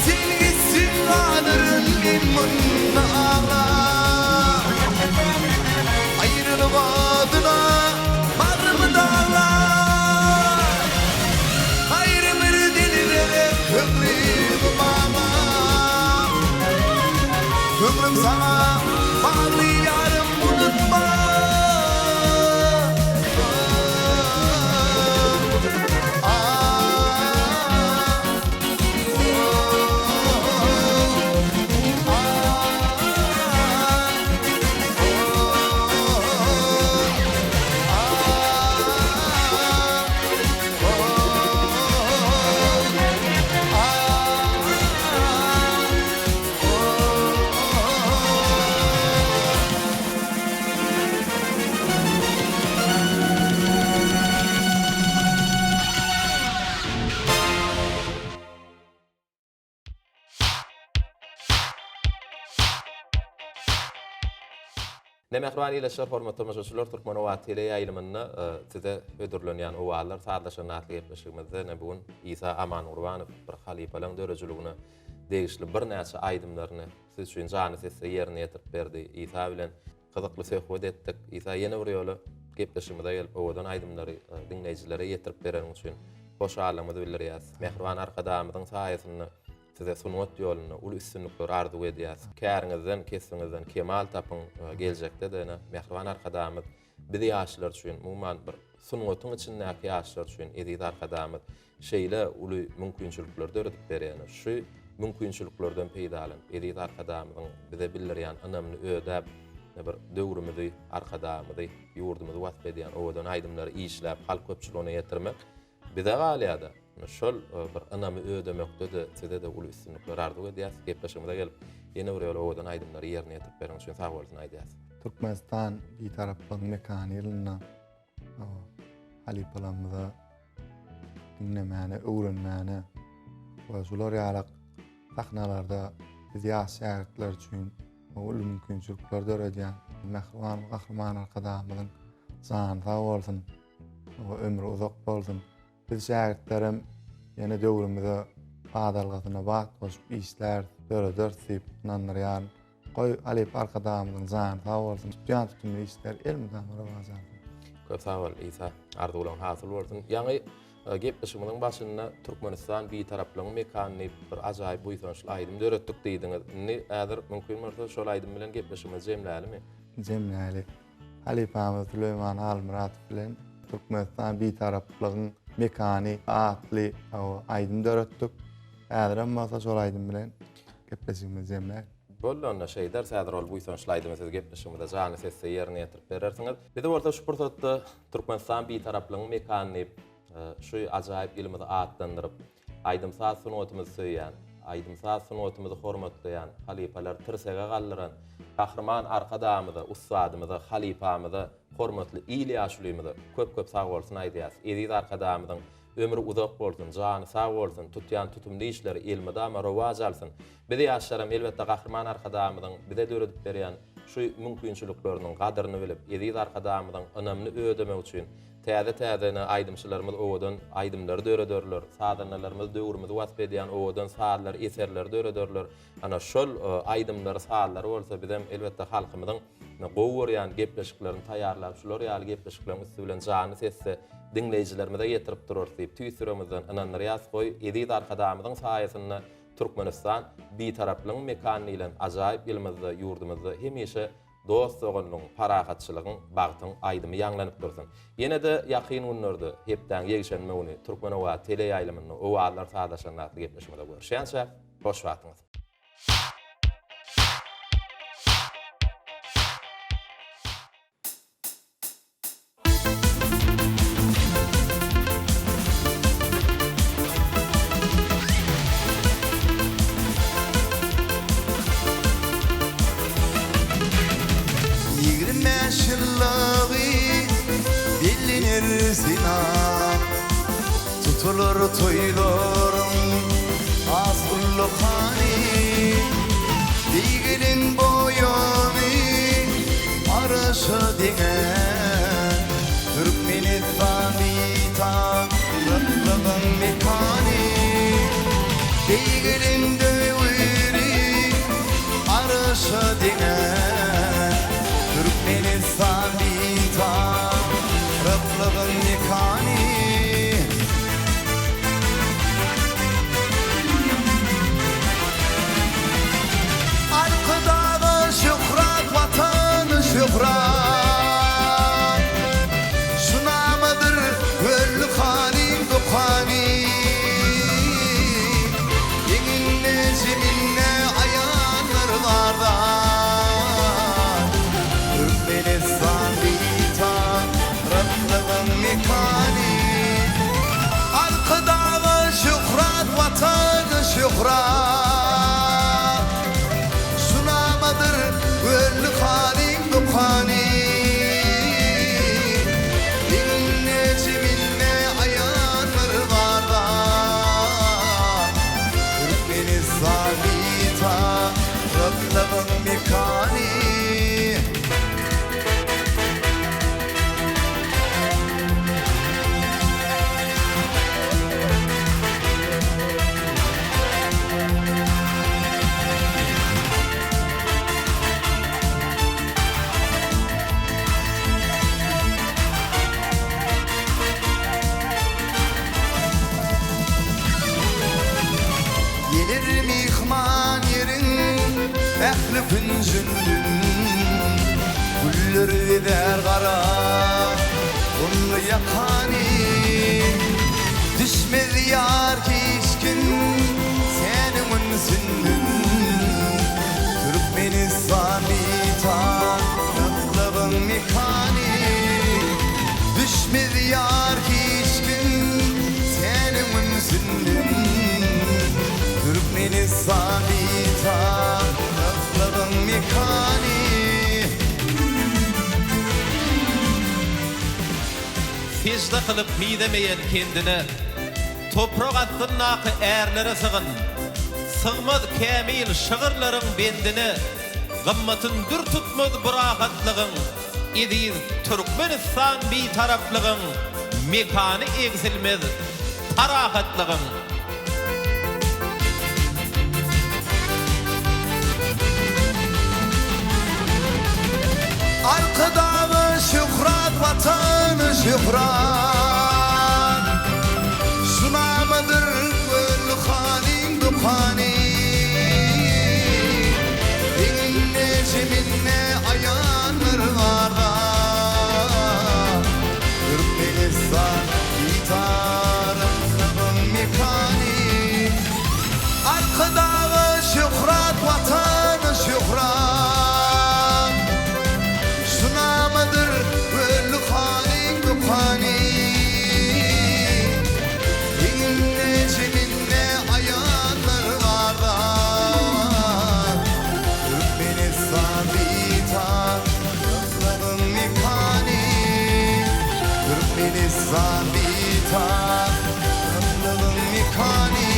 Sen gitseň galaryn men munda aglap. Aýralyk odyna bagrymy daglap. Gaýry bir dilbere köňlümi baglap. Köňlüm saňa bagly ýarym unutma. Ne mähriban ildeşler, hormatly tomaşaçylar, Türkmen Owazy teleýaýlymynda e, size hödürlenýän Owazlar sazlaşan atly gepleşigimizde ne bu gün Isa Amangurbanow bir halypalaryň döredijiligine degişli birnäçe aýdymlaryny siz üçin jany sesde ýerine ýetirip berdi. Isa bilen gyzykly söhbet etdik. Isa ýene bir ýola gepleşigimize gelip owadan aýdymlary e, diňleýjilere ýetirip bereniň üçin hoşallygymyzy bildirýäris. Mähriban Arkadagymyzyň saýasynda size sungat ýolunda uly üstünlikler arzuw edýäris. Käriňizden, kesbiňizden kemal tapyň. E, geljekde-de ene mähriban Arkadagymyz. Biz ýaşlar üçin, umuman bir sungatyň içindäki ýaşlar üçin eziz Arkadagymyz şeýle uly mümkinçilikleri döredip berýär. Şu mümkinçiliklerden peýdalanyp, eziz Arkadagymyzyň bize bildirýän ynamyny ödäp, bir döwrümizi, Arkadagymyzy, ýurdumyzy wasp edýän owadan aýdymlary işläp, halk köpçüligine ýetirmek bize galýar-da. Şol bir ynamy ödemekde-de size-de uly üstünlikler arzuw edýäris. Gepleşigimize gelip, ýene bir ýola owadan aýdymlary ýerine ýetirip bereniň üçin sag bolsun aýdýarys. Türkmenistan Bitaraplygyň mekany ýylynda halypalarymyza diňlemäne, öwrenmäne we şular ýaly sahnalarda biz ýaş şägirtler üçin uly mümkinçilikler döredýän mähriban Gahryman Arkadagymyzyň jany sag bolsun, ömri uzak bolsun. Biz şägirtlerem ýene döwrümize badalgasyna bat goşup işläris, dörederis diýip ynandyrýaryn. Goý, halypa Arkadagymyzyň jany sag bolsun, tutýan tutumly işleri elmydama rowaç alsyn. Köp sag bol, Isa. Arzuwlaryň hasyl bolsun. Ýaňy gepleşigimiziň başynda Türkmenistan Bitaraplygyň mekany diýip bir ajaýyp buýsançly aýdym döretdik diýdiňiz. Indi häzir mümkin bolsa şol aýdym bilen gepleşigimizi jemlälimi? Jemläli. Halypamyz Süleýman Halmyradow bilen Türkmenistan Bitaraplygyň mekany atly aýdym döretdik. Häzirem bolsa şol aýdym bilen gepleşigimizi jemläýik. Boldy onda şeýderis häzir ol buýsançly aýdymy siz gepleşigimize janly sesde ýerine ýetirip berersiňiz. Bizi bolsa şu pursatda Türkmenistan Bitaraplygyň mekany diýip şu ajaýyp ýylymyzy atlandyryp aýdym-saz sungatymyzy söýýän, aýdym-saz sungatymyzy hormatlaýan, halypalary tirsege galdyran Gahryman Arkadagymyza, ussadymyza, halypamyza, hormatly il ýaşulymyza köp-köp sagbolsun aýdýarys. Eziz Arkadagymyzyň Ömri uzak bolsun, jany sag bolsun, tutýan tutumly işleri elmydama rowaç alsyn. Biz ýaşlaram elbetde Gahryman Arkadagymyzyň bize döredip berýän şu mümkinçilikleriniň gadyryny bilip, eziz Arkadagymyzyň ynamyny ödemek üçin täze-täze ine aýdymçylarymyz owadan aýdymlary dörederler, sazandalarymyz döwrümizi wasp edýän owadan sazlary, eserleri dörederler. Ana şol aýdymlary, sazlary bolsa bizem elbetde halkymyzyň gowy görýän gepleşiklerini taýýarlap, şular ýaly gepleşikleriň üsti bilen janly sesde diňleýjilerimize ýetirip durarys diýip, tüýs ýüregimizden ynandyrýarys. Goý, eziz Arkadagymyzyň saýasynda Türkmenistan Bitaraplygyň mekany diýlen ajaýyp ýylymyzda ýurdumyzda hemişe dost-doganlygyň, parahatçylygyň, bagtyň aýdymy ýaňlanyp dursun. Ýene-de ýakyn günlerde, hepdäň ýekşenbe güni Türkmen-Owaz teleýaýlymynda Owazlar sazlaşanda atly gepleşigimizde görüşýänçäk, hoş wagtyňyz! 25 ýyllygy bellenir senan Tutular toýlaryň az ullukany, Beýgeliň boýany Arşa deňän. Türkmenistan Bitaraplygyň mekany, Beýgeliň döwri Arşa deňän. Türkmenistan Bitaraplygyň mekany. Arkadaga şöhrat Watan şöhrat Şu namadyr Hörli hanyň dokany Deňinde zeminde aýanlar bar-da Türkmenistan Bitaraplygyň mekany Arkadaga şöhrat Watana şöhrat Şu namadyr Gölli halyň dükany Deňinde zeminde aýanlar bar-da Türkmenistan Bitaraplygyň mekany. Geler myhman ýeriň ähli künjünden, Güller bezär gara. ýakany. Düşmez ýar hiç kim seniň ünsünden. Türkmenistan Bitaraplygyň mekany. Düşmez ýar hiç kim seniň ünsünden. Türkmenistan Bitaraplygyň mekany. Sežde kylyp mizemeýen kendine, Toprak astyndaky ärlere sygyn. Sygmaz kämil şygyrlaryň bendine, Gymmatyn dür tutmaz bu rahatlygyň, Eziz Türkmenistan Bitaraplygyň Mekany egsilmez parahatlygyň. Arkadaga şöhrat Watana şöhrat Şu namadyr Gölli hanyň dükany Deňinde zeminde aýandyr garda Türkmenistan Bitaraplygyň mekany Arkadaga şöhrat Watana şöhrat Şu namadyr Gölli hanyň dükany Deňinde zeminde aýandyr garda Türkmenistan Bitaraplygyň mekany Türkmenistan Bitaraplygyň mekany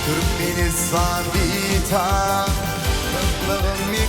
Türkmenistan Bitaraplygyň.